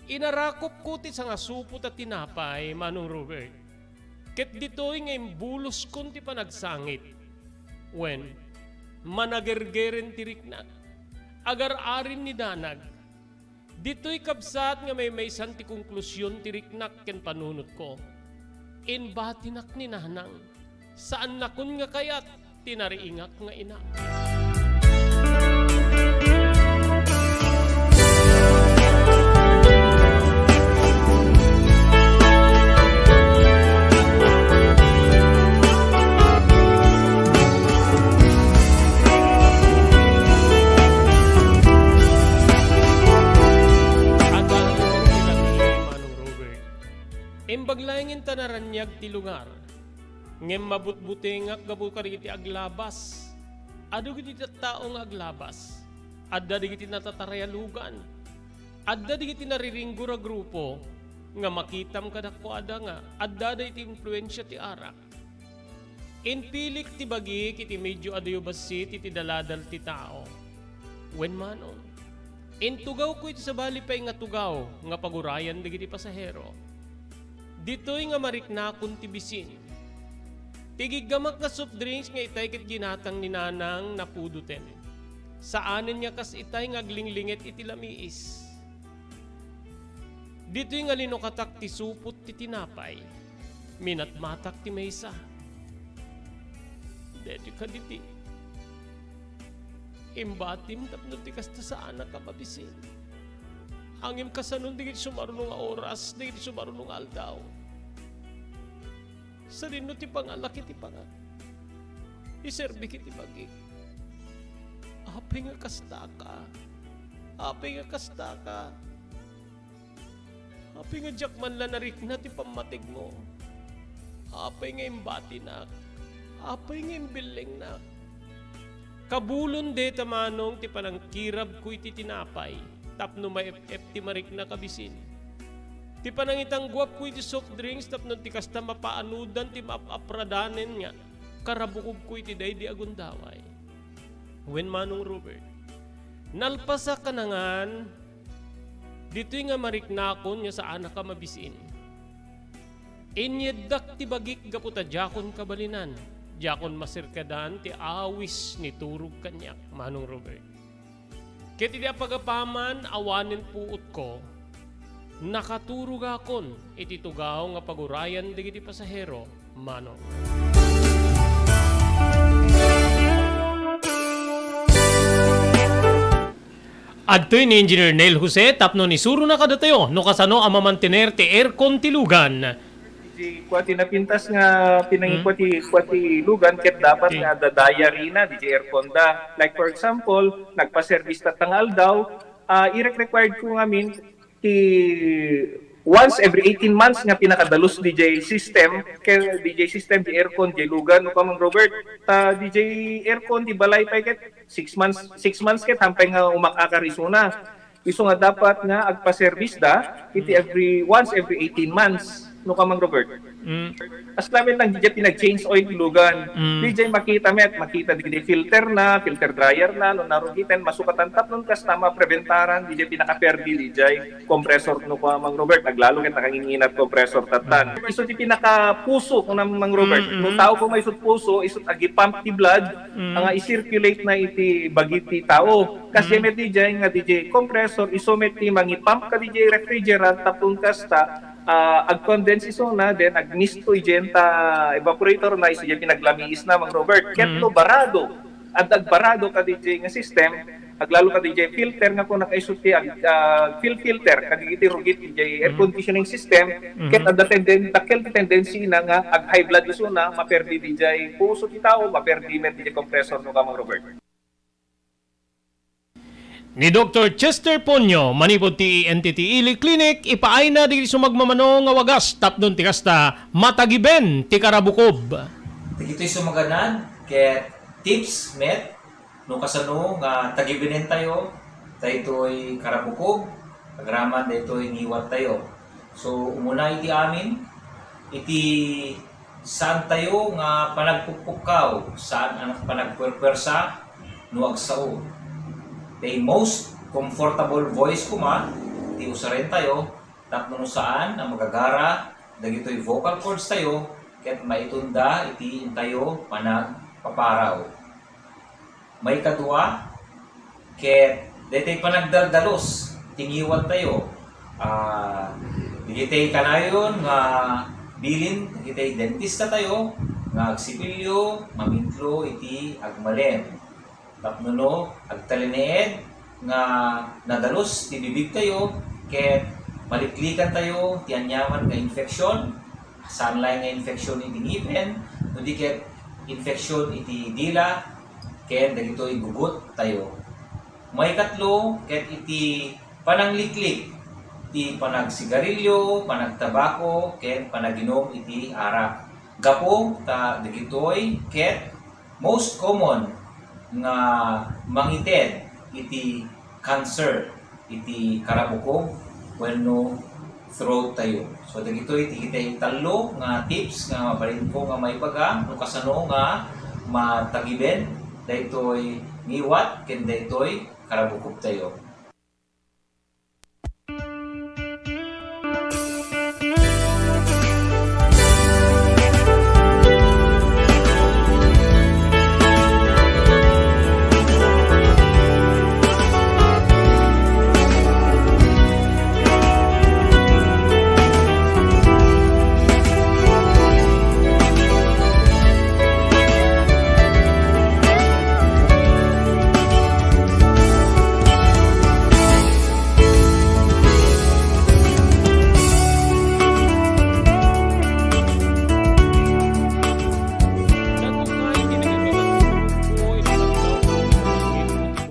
Inarakopko ti sangasupot a tinapay, Manong Robert, ket ditoy nga imbuloskon ti panagsangit. Wen, managergeren ti riknak. Agar-arin ni danag. Ditoy kabsat nga maymaysan ti konklusion ti riknak ken panunotko. Imbatinak ni nanang. Saannakon nga kayat ti nariingak nga ina. Imbag laengen ta naraniag ti lugar. Ngem mabutbutengak gapu kadagiti aglabas. Adu dagiti tattao nga aglabas. Adda dagiti natatarayalugan. Adda dagiti nariringgor a grupo nga makitam kadakuada nga adda daydi impluensia ti arak. Impilik ti bagik iti medio adayo bassit iti daladal ti tao. Wen, Manong, intugawko iti sabali pay nga tugaw nga pagurayan dagiti pasahero. Ditoy nga mariknakon ti bisin. Ti giggamak nga soft drinks nga itay ket ginatang ni nanang napudoten. Saanen nga kas itay nga aglinglinget iti lamiis. Ditoy nga linukatak ti supot ti tinapay, minatmatak ti maysa. Detoy kaditi, imbatim tapno ti kasta saanak a mabisin. Ngem kasanon dagiti sumaruno nga oras, dagiti sumaruno nga aldaw? Sadinno ti pangalak iti pangak. Iserbik iti bagik. Apay nga kastaka? Apay nga kastaka? Apay nga diak man la narikna ti pammategmo? Apay nga imbatinak? Apay nga imbellengnak? Kabulon dayta, Manong, ti panangkirabko iti tinapay tapno maep-ep ti mariknak a bisin. Ti panangitangguapko iti soft drinks tapno ti kasta mapaanodan ti maap-apradanen nga karabukogko iti daydi a gundaway. Wen, Manong Robert, nalpasak a nangan ditoy nga mariknakon nga saanak a mabisin. Inyeddak ti bagik gapu ta diakon kabalinan, diakon maserkadan ti awis ni turog kaniak, Manong Robert. Ket idi apagapaman awanen puotko, nakaturogakon iti tugaw nga pagurayan dagiti pasahero, Manong. Adtoy ni Engineer Neil Jose tapno ni surona kadatayo no kasano a mamantener ti aircon ti lugan. Di kua ti napintas nga pinangikua ti kua ti lugan ket dapat nga adda diary na di aircon da. Like for example, nagpa-service tatta nga aldaw, ah, irek-required ko ngamin ti once every eighteen months nga pinakadalus D J system, kay D J system, di aircon, di lugan, no, Kamang Robert, ta D J aircon, di balay pay ket six months, six months ket hampay nga umak-akar isuna. Isu nga dapat nga agpa-service da iti every, once every eighteen months, no, Kamang Robert? Mm. As lamin lang, di jay pinag-change oil ti lugan. Mm. Di jay makita met, makita di filter na, filter dryer na, no narugiten, masukatan tapnon kasta mapreventaran, di jay pinakaperdi, di jay compressor no, Kamang Robert, aglalo ket nakanginginat compressor tatan. Mm. Isu ti pinakapuso, kuna Mang Robert. Mm, mm. No tao ko maisut puso, isut agi-pump ti blood, mm, nga i-circulate na iti bagi ti tao. Kas, mm, met di jay nga di jay compressor, isu met ti mangi-pump ka di jay refrigerant, tapno kasta, ah, ag-condense isuna, then agmisto idiay ta evaporator na, isu diay pinaglamiis na, Mang Robert. Ket, mm, no barado, adda agbarado ka di jay nga system, Aglalo kadi jay filter nga kung nakaiso ti ag-, ah, fil-, filter, kadagiti rugit jay air conditioning system, ket adda tenden-, dakkel ti tendency na nga ag-high blood isuna, maperdi di jay puso ti tao, maperdi met di jay compressor no, Kamang Robert. Ni Doktor Chester Ponyo, manipud ti E N T T Ili Clinic, ipaayna dagiti sumagmamano nga wagas tapno ti kasta, matagiben ti karabukob. Dagitoy sumaganad ket tips met no kasano nga tagibenentayo daytoy karabukob agraman daytoy ngiwattayo. So, umuna iti amin, iti saantayo nga panagpukpukkaw, saan a panagpuerpuersa no agsao. Ti most comfortable voice koma ti usarentayo tapno no saan a magagara dagitoy vocal cords tayo ket maitunda iti intayo panagpaparaw. Maikadua, ket daytoy panagdaldalus ti ngiwattayo. Ah, dagitoy kanayon nga bilin dagitoy dentista tayo nga agsipilyo, mamintlo iti agmalem. Tapno no, agtalinaed nga nadalus ti bibigtayo, ket maliklikantayo ti aniaman nga infeksyon, saan laeng nga infeksyon iti ngipen, no di ket infeksyon iti dila, ken dagitoy gugottayo. Maikatlo, ket iti panangliklik ti panagsigarilyo, panagtabako, ken panaginum iti arak. Gapu ta dagitoy ket most common nga mangited iti cancer iti karabukob wenno throat tayo. So, dagitoy ti kitay tallo nga tips nga mabalinko nga maibaga no kasano nga matagiben daytoy ngiwat ken daytoy karabukob tayo.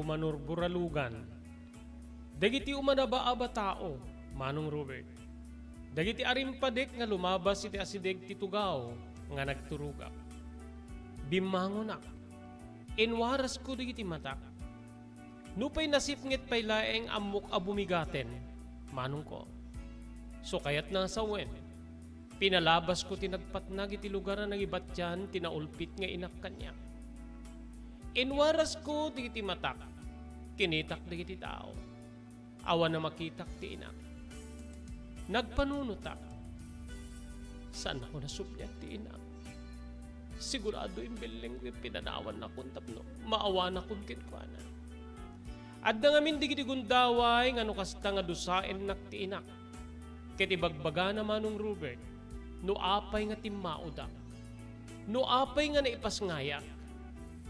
Bumanurburalugan. Dagiti umanabaaba tao, Manong Robert. Dagiti arimpadek nga lumabas iti asideg ti tugaw nga nagturogak. Bimmangonak. Inwarasko dagiti matak. Nupay nasipnget pay laeng ammok a bumigaten, manongko. So kayatna a sawen, pinalabasko ti nagpatnag iti lugar a nangibattian ti naulpit nga inak kaniak. Inwarasko dagiti matak, kinitak dagiti tao. Awan a makitak ti inak. Nagpanunotak. Saannako nasuppiat ti inak. Sigurado imbellengko iti pinanawannakon tapno maawanakon kenkuana. Adda ngamin dagiti gundaway nga no kasta nga dusaennak ti inak. Ket ibagbagana, Manong Robert, no apay nga timmaodak, no apay nga naipasngayak,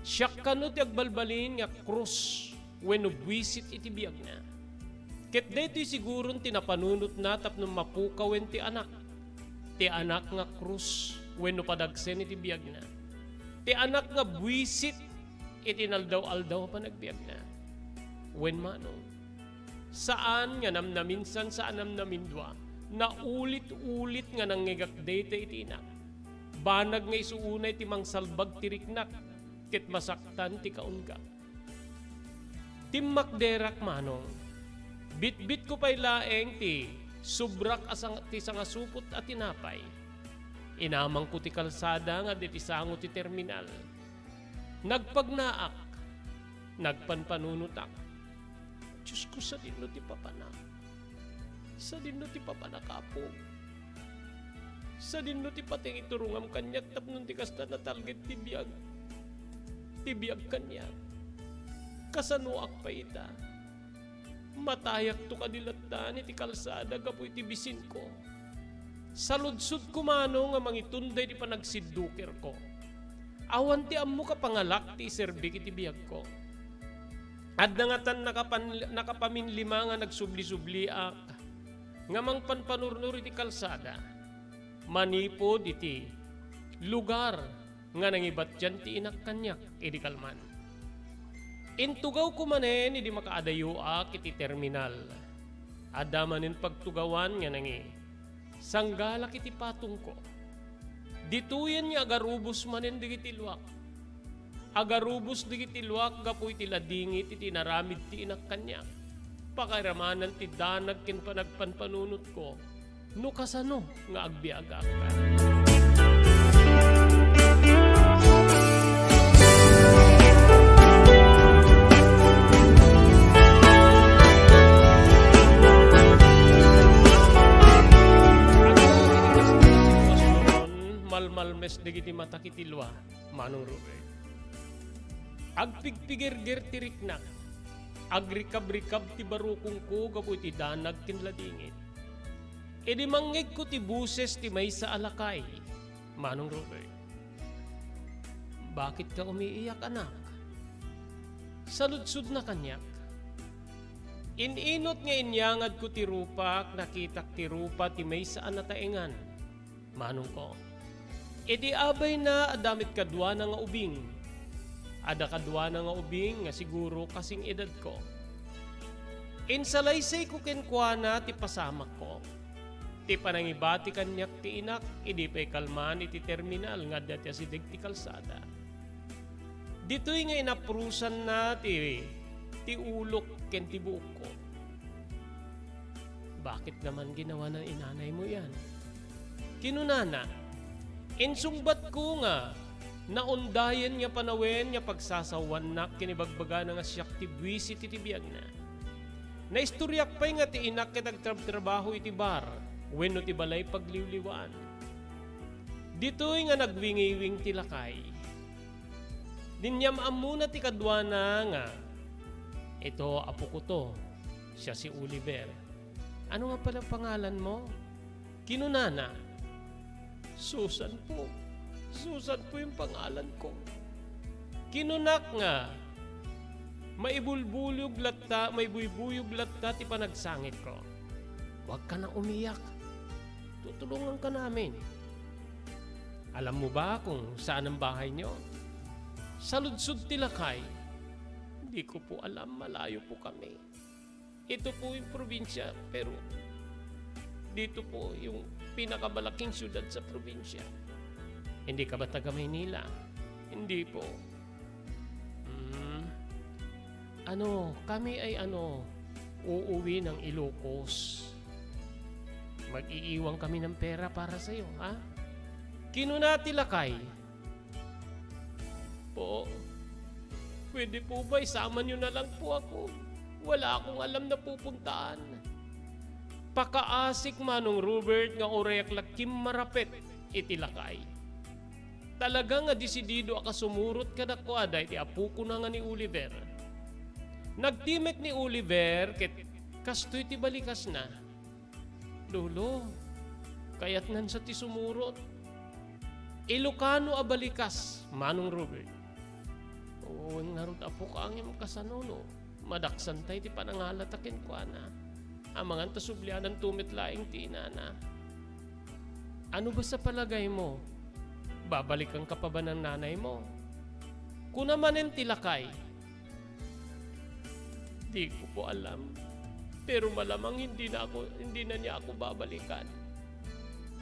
siak kano ti agbalbalin nga krus wenno buisit iti biagna. Ket daytoy siguron ti napanunotna tapno mapukawen ti anak. Ti anak nga krus wenno padagsen iti biagna. Ti anak nga buisit iti inaldaw-aldaw a panagbiagna. Wen manong, saan nga namnaminsan sa a namnamindua, naulit-ulit nga nangngegak dayta iti inak. Banag nga isu unay ti mangsalbag ti riknak, ket masaktan ti kaunggak. Timmakderak manong, bitbitko pay laeng ti subrak a sang-, ti sangasupot a tinapay. Inamangko ti kalsada nga adda iti sango ti terminal. Nagpagnaak, nagpanpanunotak. Diosko, sadinno ti papanak? Sadinno ti papanak, Apo? Sadinno ti pateng iturongam kaniak tapno ti kasta natalged ti biag, ti biag kaniak? Kasanoak pay ita? Matayakto kadi lattan iti kalsada gapu iti bisinko? Saludsodko manong a mangitunda iti panagsiddukerko. Awan ti ammok a pangalak ti iserbik iti biagko. Adda ngatan nakapan-, nakapaminlima nga nagsubli-subliak nga mangpanpanurnur iti kalsada manipud iti lugar nga nangibatian ti inak kaniak idi kalman. Intugawko manen idi makaadayoak iti terminal. Adda manen pagtugawan nga nangi-, sanggalak iti patongko. Ditoyen nga agarubos manen dagiti luak. Agarubos dagiti luak gapu iti ladingit iti inaramid ti inak kaniak. Pakairamanan ti danag ken panagpanpanunotko no kasano nga agbiagak. Malmalmes dagiti matak iti lua, Manong Robert. Agpigpigerger ti riknak. Agrikab-rikab ti barukongko gapu iti danag ken ladingit. Idi mangngegko ti boses ti maysa a lakay, Manong Robert. Bakit ka umiiyak, anak? Saludsodna kaniak. In-inot nga inyangadko ti rupak, nakitak ti rupa ti maysa a nataengan. Manongko. Iti abayna, adda met kaduana nga ubing. Adda kaduana nga ubing nga siguro kasing edadko. Insalaysayko kenkuana ti pasamakko. Ti panangibati kaniak ti inak idi pay kalman iti terminal nga adda ti asideg ti kalsada. Ditoy nga inaprusanna ti, ti ulok ken ti buokko. "Bakit naman ginawa na inanay mo yan?" kinunana. Insungbatko nga naundayen nga panawen nga pagsasawannak ken ibagbagana nga siak ti buisit iti biagna. Naistoriak pay nga ti inak ket agtrabtrabaho iti bar wenno ti balay pagliwliwaan. Ditoy nga nagwingiwing ti lakay. Dinyam-ammona ti kaduana nga, "Ito, apoko to, siya si Oliver. Ano nga pala pangalan mo?" kinunana. "Susan po. Susan po yung pangalan ko." Kinunak nga, maibulbuyog latta, maibuybuyog latta ti panagsangitko. "Huwag ka na umiyak. Tutulungan ka namin. Alam mo ba kung saan ang bahay niyo?" Saludsod ti lakay. "Hindi ko po alam, malayo po kami. Ito po yung probinsya, pero dito po yung pinakamalaking syudad sa probinsya." "Hindi ka ba taga Maynila?" "Hindi po." "Hmm. Ano, kami ay ano, uuwi ng Ilocos. Mag-iiwan kami ng pera para sa'yo, ha?" kinuna ti lakay. "Po, pwede po ba isama niyo na lang po ako? Wala akong alam na pupuntahan." Pakaasik, Manong Robert, nga uray ak la kimmarapet iti lakay. Talaga nga desidido a kasumurot kadakuada iti apokona nga ni Oliver. Nagtimek ni Oliver ket kastoy ti balikasna. "Lolo, kayatnan sa ti sumurot. Ilocano a balikas, Manong Robert." "Oo, ngarud, apok, ngem kasano no madaksanta iti panangalata kenkuana? Amangan ta subliananto met laeng ti inana." "Ano ba sa palagay mo? Babalikan ka pa ba ng nanay mo?" kuna manen ti lakay. "Di ko po alam. Pero malamang hindi na ako, hindi na niya ako babalikan.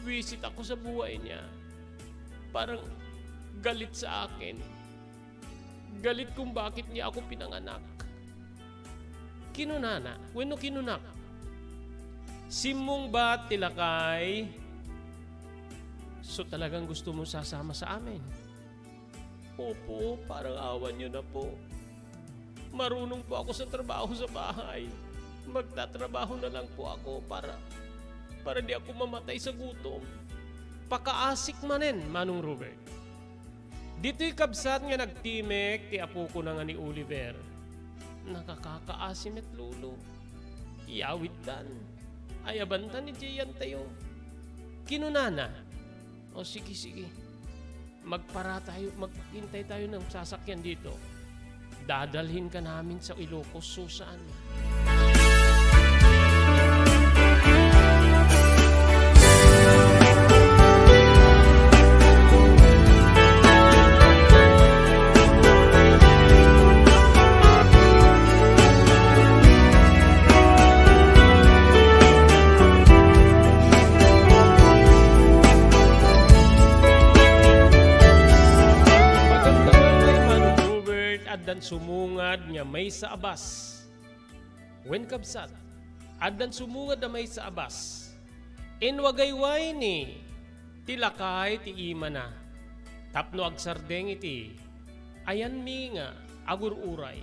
Buwisit ako sa buhay niya. Parang galit sa akin. Galit kung bakit niya ako pinanganak." Kinunana, wenno kinunak. Simmungbat ti lakay. "So talagang gusto mo sasama sa amin?" "Opo, parang awan niyo na po. Marunong po ako sa trabaho sa bahay. Magtatrabaho na lang po ako para, para di ako mamatay sa gutom." Pakaasik manen, Manong Robert. Ditoy kabsat nga nagtimek ti apokona nga ni Oliver. "Nakakakaasi met, Lolo. Iyawidtan. Ayabantan idiayantayo," kinunana. "O sige, sige. Magpara tayo, maghintay tayo ng sasakyan dito. Dadalhin ka namin sa Ilocos, Susan. Magamgaman nga ni Manong Robert, addan sumungad nga maysa a bus. Wen, kabsat, addan sumungad a maysa a bus. Inwagayway ni ti lakay ti imana tapno agsardeng iti ayanmi nga agur-uray.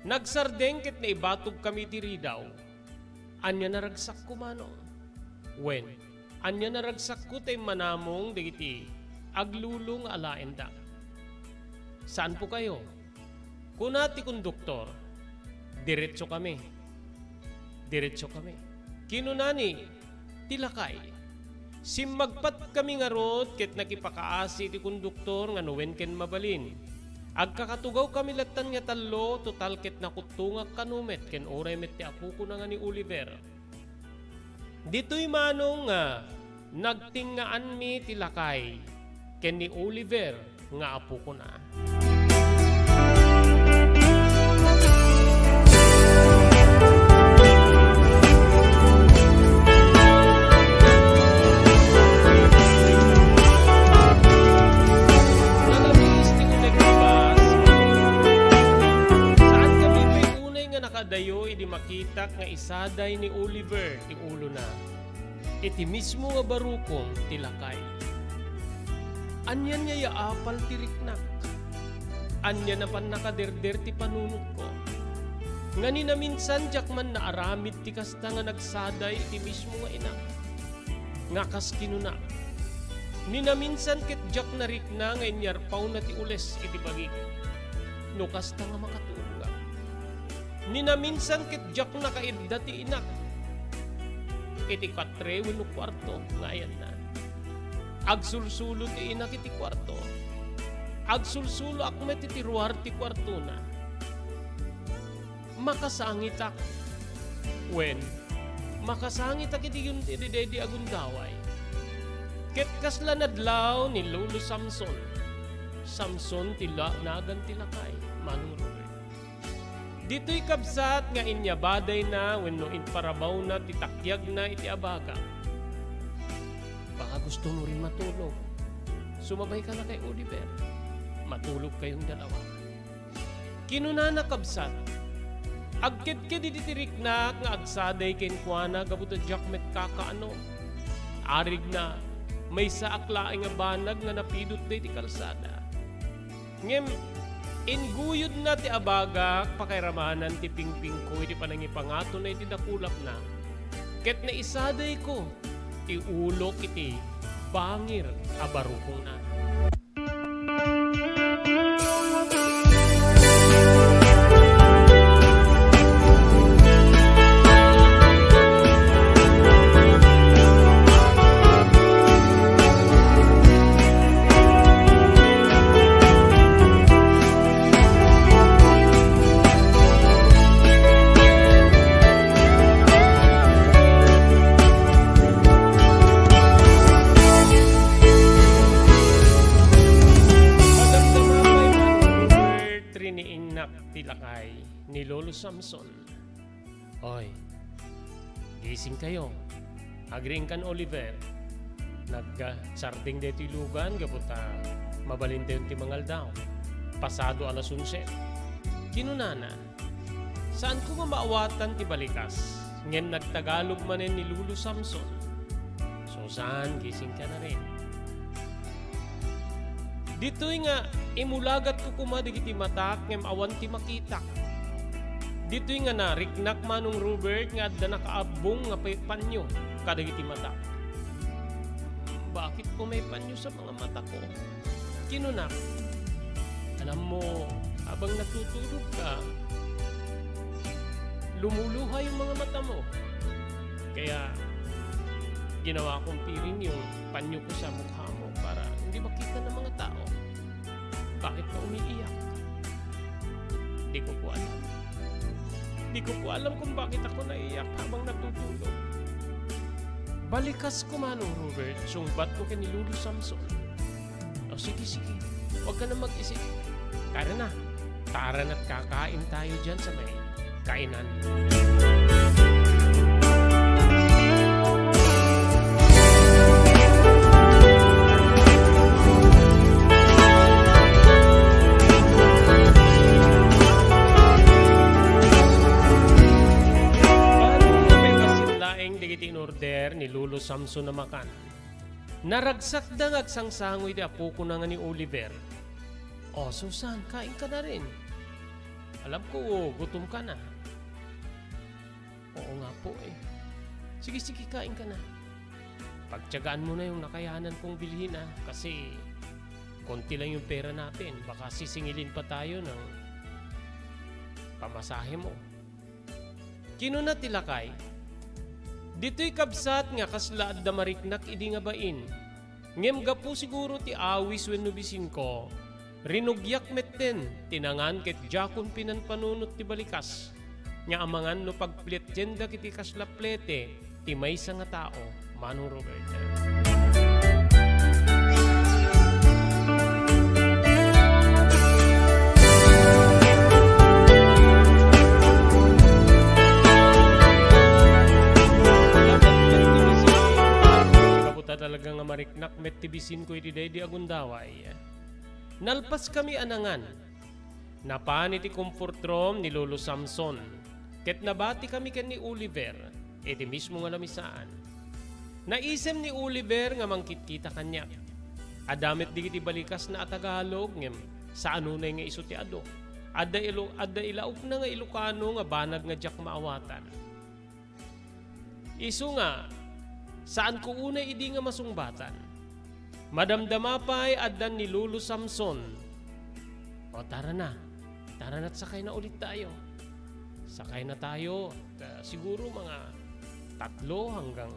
Nagsardeng ket naibatogkami iti ridaw. Ania naragsakko, Manong? Wen, ania naragsakko ta immanamong dagiti aglulu nga alaendak? Saanpo kayo? Kuna ti konduktor, "Diretsokami. Diretsokami." Kinuna ni ti lakay, "Simmagpatkami ngarud ket nakipakaasi ti konduktor nga no wen ken mabalin. Agkakatugawkami lattan nga tallo, total ket nakuttongak kano met ken uray met ti apokona nga ni Oliver." Ditoy, Manong, nga nagtengngaanmi ti lakay ken ni Oliver nga apokona. Nalabis ti connect ni bus. Saan kami pay unay nga nakadayo idi makitak nga isaday ni Oliver ti ulona iti mismo nga barukong ti lakay. Anian nga yaapal ti riknak? Anian a pannakaderder ti panunotko? Nga ni naminsan diak man naaramid ti kasta nga nagsaday iti mismo nga inak. Nga kas kinunak, ni naminsan ket diak narikna nga inyarpawna ti ules iti bagik. No kasta nga makatulongak. Ni naminsan ket diak nakaidda ti inak iti katre wenno kuarto nga ayanna. Agsulsulo ti inak iti kuarto. Agsulsuloak met iti ruar ti kuartona. Makasangitak. Wen, makasangitak iti yun-, iti daydi a gundaway. Ket kasla nadlaw ni Lolo Samson. Samson ti la-, nagan ti lakay, Manong Robert. Ditoy kabsat nga inyabadayna wenno imparabawna ti takyagna iti abaga. Baka gusto mo rin matulog. Sumabay ka na kay Oliver. Matulog kayong dalawa. Kinunana, kabsat, agkedked iti riknak nga agsaday kenkuana gapu ta diak met kakaano. Arigna, maysaak laeng a banag nga napidutda iti kalsada. Ngem ingguyodna ti abagak, pakairamanan ti pingpingko iti panangipangatonna iti dakulapna, ket naisadayko ti ulok iti bangir a barukongna. Madamdama pay, Manong Robert, riniingnak ti lakay ni Lolo Samson. Oy, gising kayo. Agriingkan, Oliver. Nag-, ah, sarding daytoy lugan gapu ta mabalintayon ti mangaldaw. Pasado alas onse. Kinunana, saanko nga maawatan ti balikas, ngem nagtagalog manen ni Lolo Samson. Susan, gising ka na rin. Ditoy nga imulagatko koma dagiti matak ngem awan ti makitak. Ditoy nga nariknak, Manong Robert, nga adda nakaabbong nga pay-, panyo kadagiti matak. Bakit ko may panyo sa mga mata ko? Kinunak, alam mo, habang natutulog ka, lumuluha yung mga mata mo. Kaya ginawa kong piring yung panyo ko sa mukha mo para hindi makita ng mga tao. Bakit ka umiiyak? Di ko po alam. Di ko po alam kung bakit ako naiyak habang natutulog. Balikas ko, Manong Robert, sungbat ko ken ni Lolo Samson. O, sige, sige. Huwag ka na mag-isip. Tara na. Tara na't kakain tayo dyan sa may kainan. Laeng dagiti in-order ni Lolo Samson a makan. Naragsakda nga agsangsango iti apokona nga ni Oliver. "O, Susan, kain ka na rin. Alam ko, gutom ka na." "Oo nga po eh." "Sige, sige, kain ka na. Pagtiyagaan mo na yung nakayanan kong bilhin, ah, kasi konti lang yung pera natin. Baka sisingilin pa tayo ng pamasahe mo." Kinuna ti lakay, "Ditoy kabsat nga kasla adda mariknak idi nga bain. Ngem gapu siguro ti awis wenno bisinko, rinugiak metten ti nangan ket diakon pinanpanunot ti balikas nga amangan no pagpletienda iti kasla plete ti maysa nga tao, Manong Robert." Kabuta talaga nga mariknak met ti bisinko iti daydi a gundaway. Nalpaskami a nangan. Napan iti comfort room ni Lolo Samson, ket nabatikami ken ni Oliver iti mismo nga lamisaan. Naisem ni Oliver nga mangkitkita kaniak. Adda met dagiti balikasna a Tagalog, ngem saan unay nga isu ti adu. Adda ilo-, adda ilaokna nga Ilocano nga banag nga diak maawatan. Isu nga, saanko unay idi nga masungbatan. Madamdama pay addan ni Lolo Samson. "O, tara na. Tara na't sakay na ulit tayo." Sakay na tayo, at, ah, siguro mga tatlo hanggang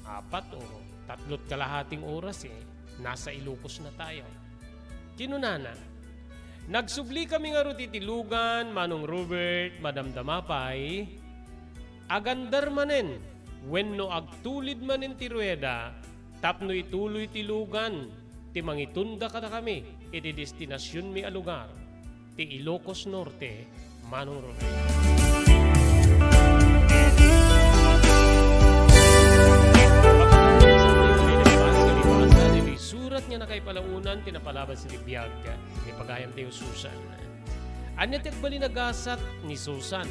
apat o tatlo't kalahating oras, eh, nasa Ilocos na tayo. Kinunana, "Nagsublikami ngarud iti lugan, Manong Robert, madamdama pay, agandar manen wenno agtulid manen ti rueda tapno ituloy ti lugan ti mangitunda kadakami iti destinasionmi a lugar, ti Ilocos Norte, Manong Robert." Iti surat nga nakaipalaonan ti napalabas iti biag ni pagayam tayo Susan. Ania ti agbalin a gasat ni Susan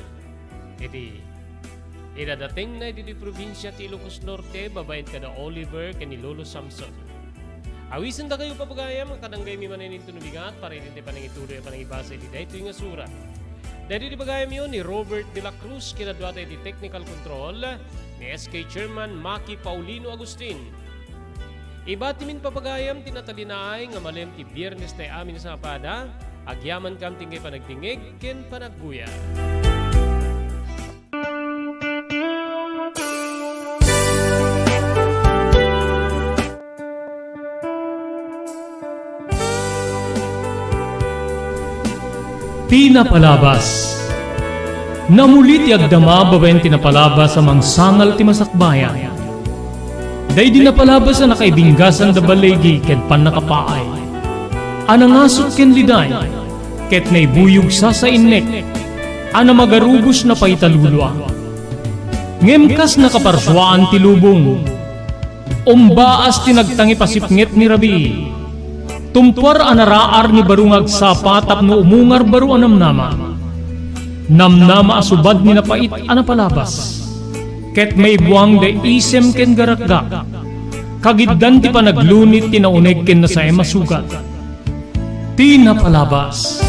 iti idadatenna iti probinsia ti Ilocos Norte babaen kada Oliver ken ni Lolo Samson? Awisendakayo, papagayam, nga kadanggaymi manen inton bigat para iti panangituloy a panangibasa iti daytoy nga surat. Daytoy ti pagayamyo ni Robert de la Cruz, kinaduata iti technical control ni S K Chairman Maki Paulino Agustin. Ibatimin, papagayam, ti natalinaay nga malem ti Biernes tay amin a sapada. Agyamankam ti inkay panagdingngeg ken panagguya. Ti napalabas. Namuli ti agdama babaen ti napalabas a mangsangal ti masakbayan. Daydi napalabas a nakaibinggasan da baligi ken pannakapaay a nangasut ken liday, ket naibuyog sasainnek a namagarubos na paitalulua. Ngem kas nakaparsuaan ti lubong, umbaas ti nagtangip a sipnget ni rabii. Tumpuar a naraar ni baro nga agsapa tapno umungar baro a namnama. Namnama a subad ni napait a napalabas. Ket maibuang da isem ken garakgak. Kagiddan ti panaglunit ti nauneg ken nasaem a sugat. Ti napalabas.